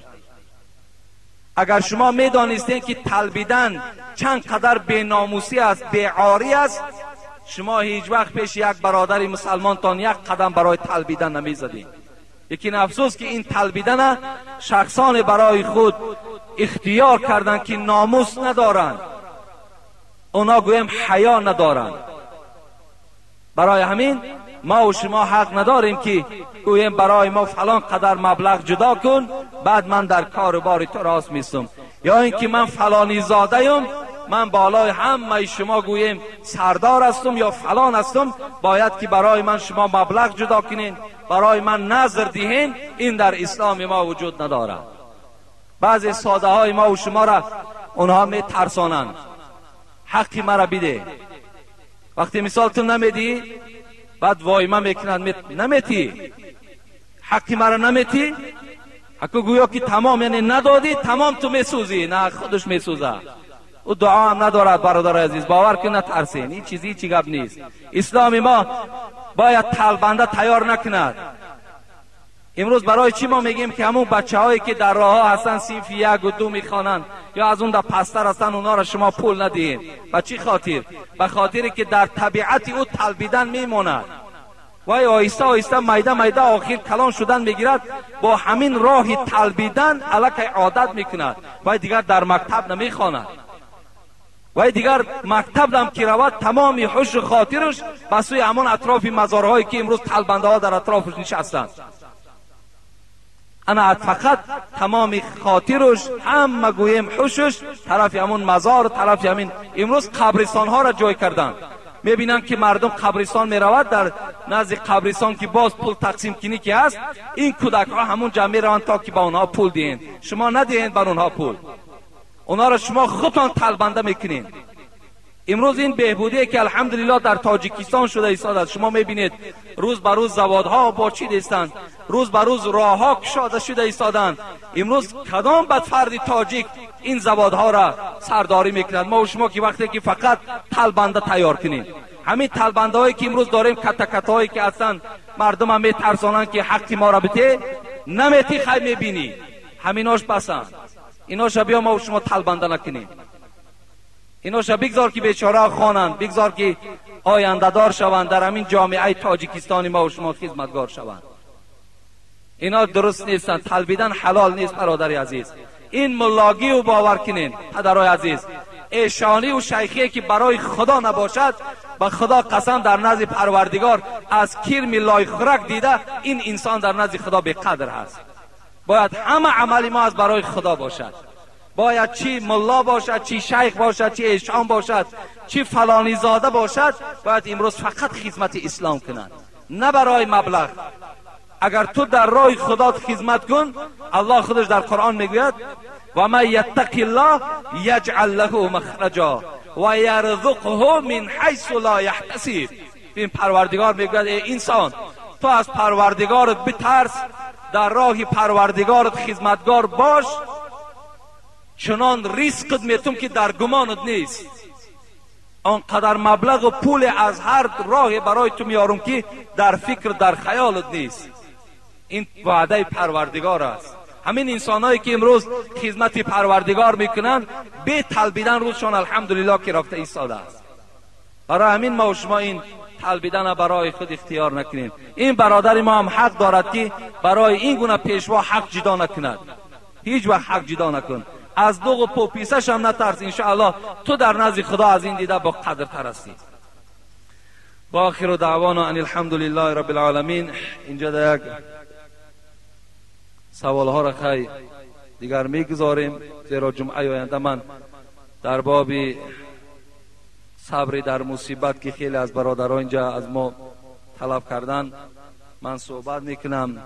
اگر شما میدانستین که طلبیدن چند قدر بیناموسی است، بیعاری است، شما هیچ وقت پیش یک برادر مسلمانتان یک قدم برای طلبیدن نمیزدین. لیکن افسوس که این طلبیدن شخصان برای خود اختیار کردند که ناموس ندارند، اونا گویم حیا ندارند. برای همین ما و شما حق نداریم که گویم برای ما فلان قدر مبلغ جدا کن، بعد من در کار بار تو راست میستم، یا اینکه من فلانی زاده ایم، من بالای همه شما گویم سردار هستم یا فلان هستم، باید که برای من شما مبلغ جدا کنین، برای من نظر دهین. این در اسلام ما وجود ندارد. بعضی ساده های ما و شما را اونها می ترسانند، حقی مرا بده. وقتی مثال تو نمیدی، بعد وایمه میکنند، نمیتی، حقی مرا نمیتی، حقو گویا که تمام، یعنی ندادی تمام تو میسوزی، نه خودش میسوزه. او دعا هم ندارد. برادر عزیز باور کن نترسین، این چیزی چی گپ نیست. اسلام ما باید طلبنده تیار نکند. امروز برای چی ما میگیم که همون بچه هایی که در راه ها هستن، صنف 1 و 2 میخوانند یا از اون در پستر هستن، اونا را شما پول ندهید؟ به چی خاطر؟ به خاطر که در طبیعت او طلبیدن میماند. وای آهسته آهسته میده میده آخر کلان شدن میگیرد، با همین راه طلبیدن الکی عادت میکند، وای دیگر در مکتب نمیخواند، وای دیگر مکتب هم که رود تمام هوش خاطرش به سوی همان اطراف مزارهایی که امروز طلبنده ها در اطرافش نشستند. انا فقط تمام خاطرش همه گویم هوشش طرف همون مزار، طرف همین. امروز قبرستان ها را جای کردند، میبینن که مردم قبرستان میرود، در نزد قبرستان که باز پول تقسیم کنی که هست، این کودک ها همون جمع میروند تا که با اونها پول دهین. شما ندهین بر اونها پول، اونها را شما خودتان طلبنده میکنین. امروز این بهبودی که الحمدلله در تاجیکستان شده ایستاده است، شما میبینید روز به روز زوادها باچیده ایستند، روز به روز راهها کشاده شده ایستادند. امروز کدام بدفرد تاجیک این زوادها را سرداری میکنند؟ ما و شما که وقتی که فقط طلبنده تیار کنیم، همین طلبنده هایی که امروز داریم، کتکت هایی که هستند، مردم هم میترسانند که حق ما را بده، نمیتی خی میبینی، همیناش بسند. ایناش بیا ما و شما طلبنده نکنیم، ایناش بگذار که بیچاره خوانند، بگذار که آینده دار شوند، در همین جامعه تاجیکستانی ما و شما خدمتگار شوند. اینا درست نیستند، طلبیدن حلال نیست برادر عزیز. این ملاگی و باور کنین پدرای عزیز، ایشانی و شیخی که برای خدا نباشد، به خدا قسم در نزد پروردگار از کرم لای خرک دیده این انسان در نزد خدا بی قدر هست. باید همه عمل ما از برای خدا باشد. باید چی ملا باشد، چی شیخ باشد، چی ایشان باشد، چی فلانی زاده باشد، باید امروز فقط خدمت اسلام کنند، نه برای مبلغ. اگر تو در راه خدا خدمت کن، الله خودش در قرآن میگوید و من یتق الله یجعل له مخرجا و یرزقه من حیث لا یحتسب. این پروردگار میگوید ای انسان، تو از پروردگارت بترس، در راه پروردگارت خدمتگار باش، چنان ریسکت میتم که در گمانت نیست. آنقدر مبلغ و پول از هر راه برای تو میارم که در فکر در خیالت نیست. این وعده پروردگار است. همین انسانهایی که امروز خدمت پروردگار میکنند، بی طلبیدن روزشان الحمدلله که رفته ایستاده است. برای همین ما و شما این طلبیدن برای خود اختیار نکنیم. این برادر ما هم حق دارد که برای این گونه پیشوا حق جدا نکند. هیچ وقت حق جدا نکن، از دوغ و پوپیسش هم نترس، انشاءالله تو در نزد خدا از این دیده با قدر تر هستی. و آخر دعوانا ان الحمدلله رب العالمین. اینجا در یک سوال ها را خی دیگر میگذاریم، زیرا جمعه آینده من در باب صبر در مصیبت که خیلی از برادران اینجا از ما طلب کردن من صحبت میکنم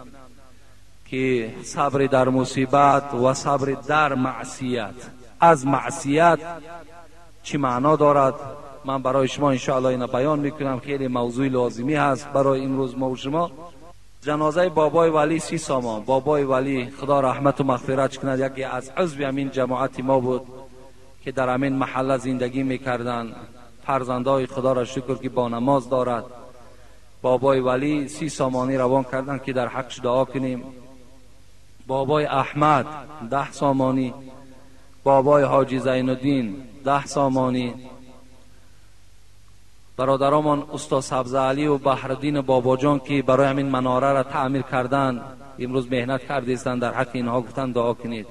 که صبر در مصیبت و صبر در معصیت، از معصیت چی معنا دارد. من برای شما انشاءالله اینو بیان میکنم. خیلی موضوع لازمی هست برای امروز ما و شما. جنازه بابای ولی 30 سامان. بابای ولی خدا رحمت و مغفرت کند، یکی از عضو همین جماعت ما بود که در همین محله زندگی میکردند. فرزندای خدا را شکر که با نماز دارد. بابای ولی 30 سامانی روان کردند که در حقش دعا کنیم. بابای احمد 10 سامانی، بابای حاجی زین الدین 10 سامانی، برادرمان استاد سبزعلی و بحرالدین باباجان که برای همین مناره را تعمیر کردند، امروز مهنت کردیستند، در حق اینها گفتن دعا کنید.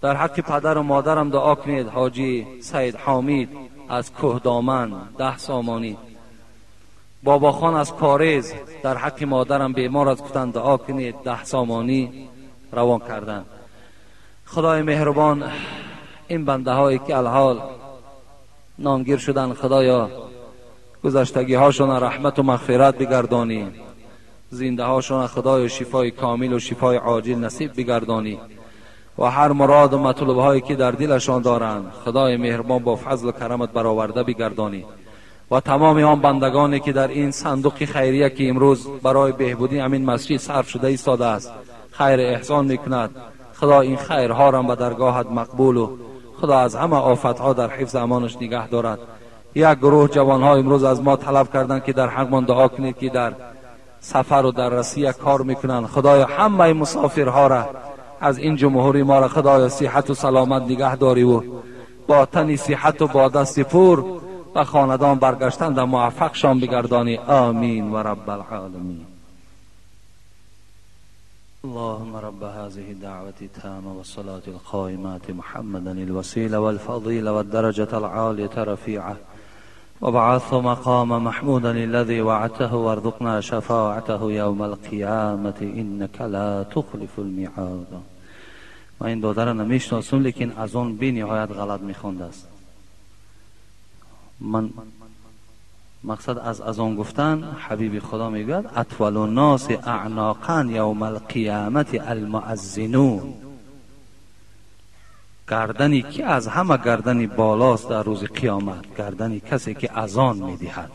در حق پدر و مادرم دعا کنید. حاجی سید حامید از کوهدامن 10 سامانی، بابا خان از کاریز در حق مادرم بیمار است گفتن دعا کنید، 10 سامانی روان کردند. خدای مهربان این بنده هایی که الحال نامگیر شدن، خدایا گذشتگی هاشون رحمت و مغفرت بگردانی، زنده هاشون خدای شفای کامل و شفای عاجل نصیب بگردانی و هر مراد و مطلوب هایی که در دلشان دارند خدای مهربان با فضل و کرمت برآورده بگردانی و تمام آن بندگانی که در این صندوق خیریه که امروز برای بهبودی همین مسجد صرف شده ایستاده است خیر احسان میکند، خدا این خیرها را به درگاهت مقبول و خدا از همه آفتها در حفظ امانش نگه دارد. یک گروه جوانها امروز از ما طلب کردند که در حقمان دعا کنید که در سفر و در رسیه کار میکنند. خدایا همه مسافرها را از این جمهوری ما را خدایا صحت و سلامت نگه داری و با تن صحت و با دست پر و خاندان برگشتن در موفقشان بگردانی. آمین و رب العالمین. اللهم رب هذه الدعوة التامة والصلاة القائمة محمدا الوسيلة والفضيلة والدرجة العالية رفيعة وابعثه مقام محمودا الذي وعدته وارزقنا شفاعته يوم القيامة إنك لا تخلف الميعاد. ما این دادر را نمیشناسم، لیکن از آن بی نهایت غلط میخوانده است. من مقصد از آن گفتن حبیب خدا میگوید اطول الناس اعناقا یوم القیامت المؤذنون. گردنی که از همه گردنی بالاست در روز قیامت، گردنی کسی که اذان میدهد.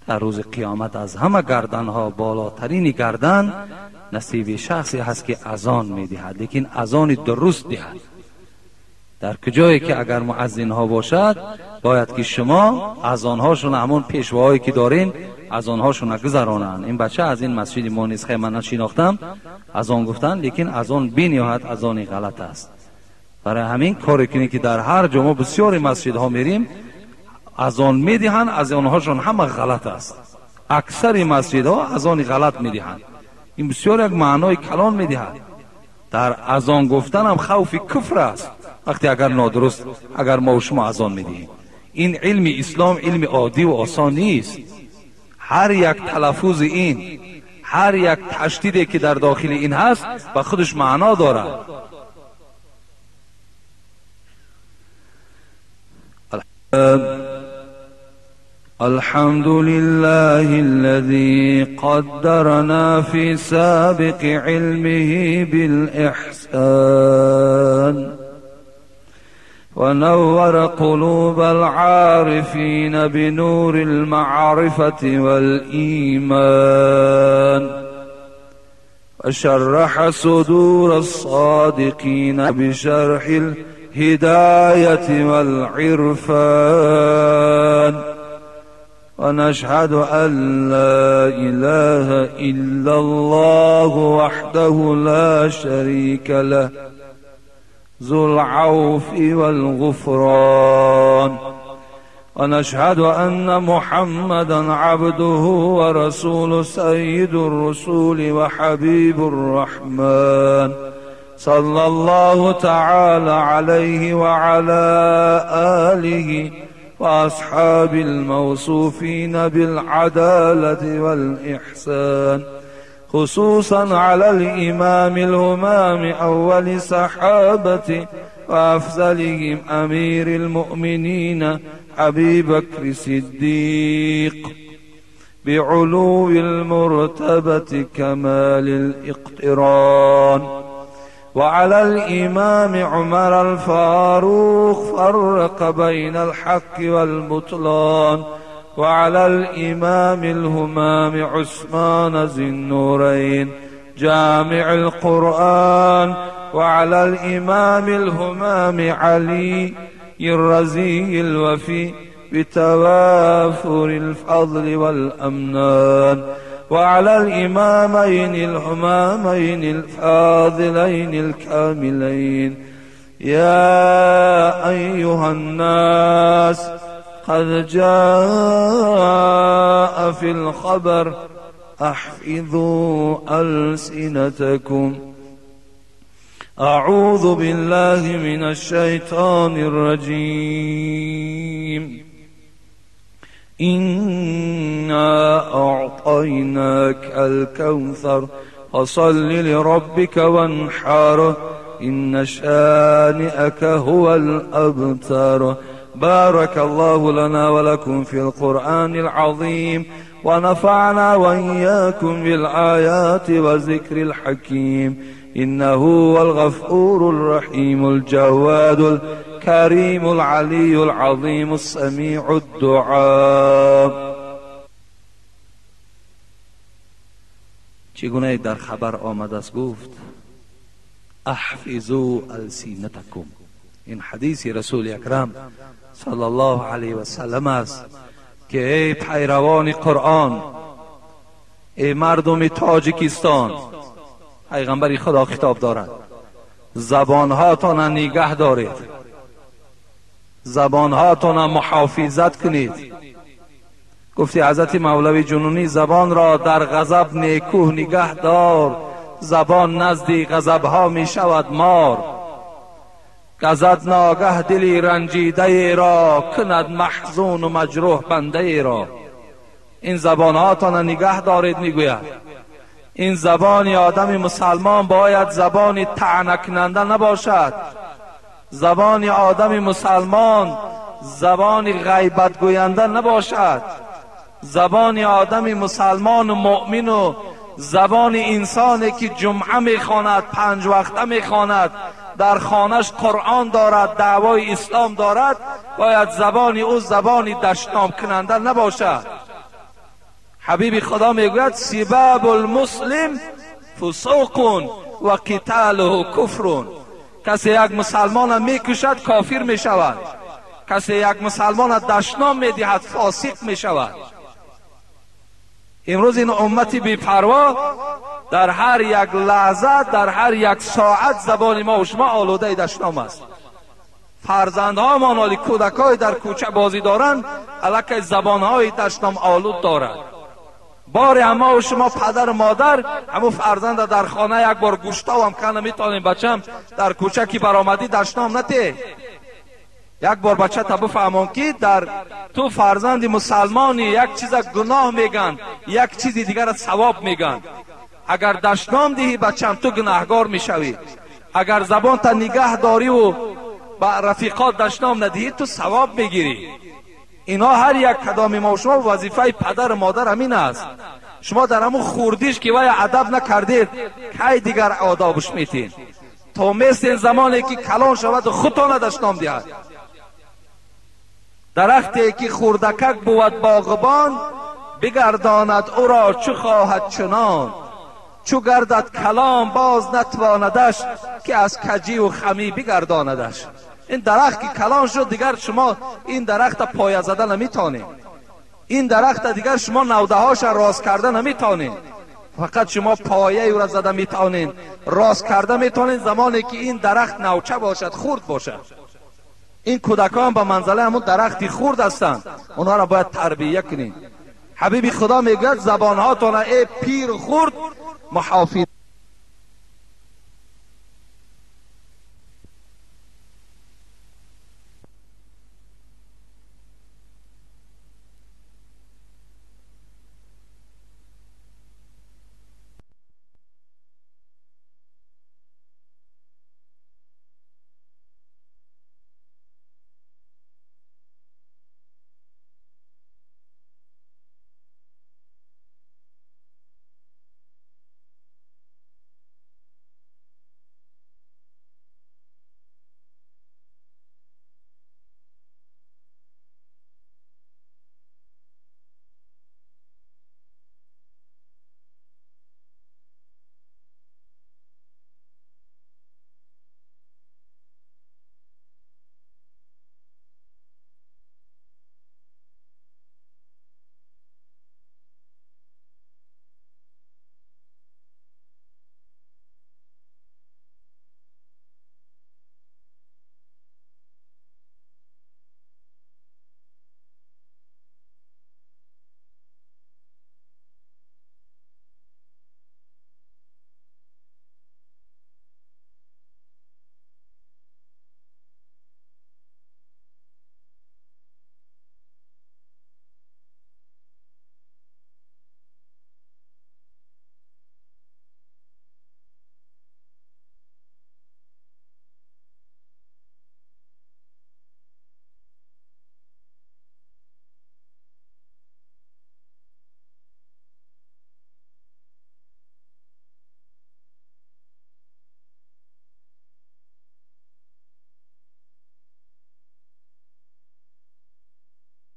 در روز قیامت از همه گردنها بالاترین گردن نصیب شخصی هست که اذان میدهد، لیکن اذان درست دهد. در کجایی که اگر مؤذن ها باشد باید که شما از آنهاشون همون پیشواهایی که دارین از آنهاشون گذرانند. این بچه از این مسجد ما نیست، خیلی من نشناختم از آن گفتن، لیکن از آن بی نهایت از آن غلط است. برای همین کاری کنید که در هر جا ما بسیاری مسجد ها میریم از آن میدهند، از آنهاشون همه غلط است. اکثر مسجد ها از آن غلط میدهند. این بسیار یک معنای کلان میدهد. در از آن گفتن هم خوف کفر است وقتی اگر نادرست اگر ما و شما اذان میدهیم. این علم اسلام علم عادی و آسان نیست. هر یک تلفظ این، هر یک تشدیدی که در داخل این هست با خودش معنا دارد. الحمد لله الذي قدرنا في سابق علمه بالإحسان ونور قلوب العارفين بنور المعرفة والإيمان وشرح صدور الصادقين بشرح الهداية والعرفان ونشهد أن لا إله إلا الله وحده لا شريك له ذو العوف والغفران ونشهد أن محمدا عبده ورسوله سيد الرسول وحبيب الرحمن صلى الله تعالى عليه وعلى آله وأصحاب الموصوفين بالعدالة والإحسان خصوصا على الإمام الهمام أول صحابة وأفضلهم أمير المؤمنين أبي بكر الصديق بعلو المرتبة كمال الاقتران وعلى الإمام عمر الفاروق فرق بين الحق والبطلان، وعلى الإمام الهمام عثمان ذي النورين جامع القرآن، وعلى الإمام الهمام علي الرزي الوفي بتوافر الفضل والأمنان، وعلى الإمامين الهمامين الفاضلين الكاملين. يا أيها الناس، قد جاء في الخبر احفظوا ألسنتكم. أعوذ بالله من الشيطان الرجيم. إنا أعطيناك الكوثر فصل لربك وانحر إن شانئك هو الأبتر. بارك الله لنا ولكم في القرآن العظيم، ونفعنا وإياكم بالآيات وذكر الحكيم، إنه هو الغفور الرحيم الجواد الكريم العلي العظيم السميع الدعاء. چگونه در خبر آمد است گفت احفظوا السینتکم. این حدیث رسول اکرم صلی الله علیه و سلم است که ای پیروان قرآن، ای مردم تاجیکستان، پیغمبر خدا خطاب دارد، زبانهاتان نگه دارید، زبانهاتان محافظت کنید. گفتی حضرت مولوی جنونی زبان را در غضب نیکوه نگه دار، زبان نزدی غضبها می شود مار. گزد ناگه دلی رنجیده را، کند محزون و مجروح بنده را. این زبانهاتان نگه دارید. میگوید این زبان آدم مسلمان باید زبان طعنه کننده نباشد. زبان آدم مسلمان زبان غیبت گوینده نباشد. زبان آدم مسلمان و مؤمن و زبان انسانی که جمعه میخواند، 5 وقته میخواند، در خانهش قرآن دارد، دعوای اسلام دارد، باید زبان او زبان دشنام کننده نباشد. حبیب خدا میگوید سباب المسلم فسوق و قتاله کفر. کسی یک مسلمان میکشد کافر میشود، کسی یک مسلمان دشنام میدهد فاسق میشود. امروز این امت بی‌پروا در هر یک لحظه، در هر یک ساعت زبان ما و شما آلوده دشنام است. فرزندهامان حالی کودکای در کوچه بازی دارند، الکی زبانهای دشنام آلود دارند. باری ما و شما پدر و مادر همو فرزند در خانه یک بار گوشتاو هم کنه میتونیم، بچم در کوچه کی برآمدی دشنام نته. یک بار بچه تا بفهمان که در تو فرزند مسلمانی یک چیز گناه میگن، یک چیز دیگر ثواب میگن. اگر دشنام دهی بچم تو گناهگار میشوی، اگر زبان تا نگه داری و با رفیقات دشنام ندهی تو ثواب میگیری. اینا هر یک کدام ما و شما وظیفه پدر و مادر همین است. شما در همون خوردیش که وای ادب نکردید کی دیگر آدابش میتین؟ تا مثل زمانی که کلان شود خودتان دشنام دهد. درختی که خوردکک بود باغبان، بگرداند او را چو خواهد چنان. چو گردد کلام باز نتواندش، که از کجی و خمی بگرداندش. این درخت که کلان شد دیگر شما این درخت پایه زده نمیتونید، این درخت دیگر شما نوده هاش راست کرده نمیتونید، فقط شما پایه او را زده میتونید، راست کرده میتونید زمانی که این درخت نوچه باشد، خرد باشد. این کودکان به منزله همون درختی خرد هستند، اونها را باید تربیه کنید. حبیب خدا میگوید زبانهاتون ای پیر خرد محافظ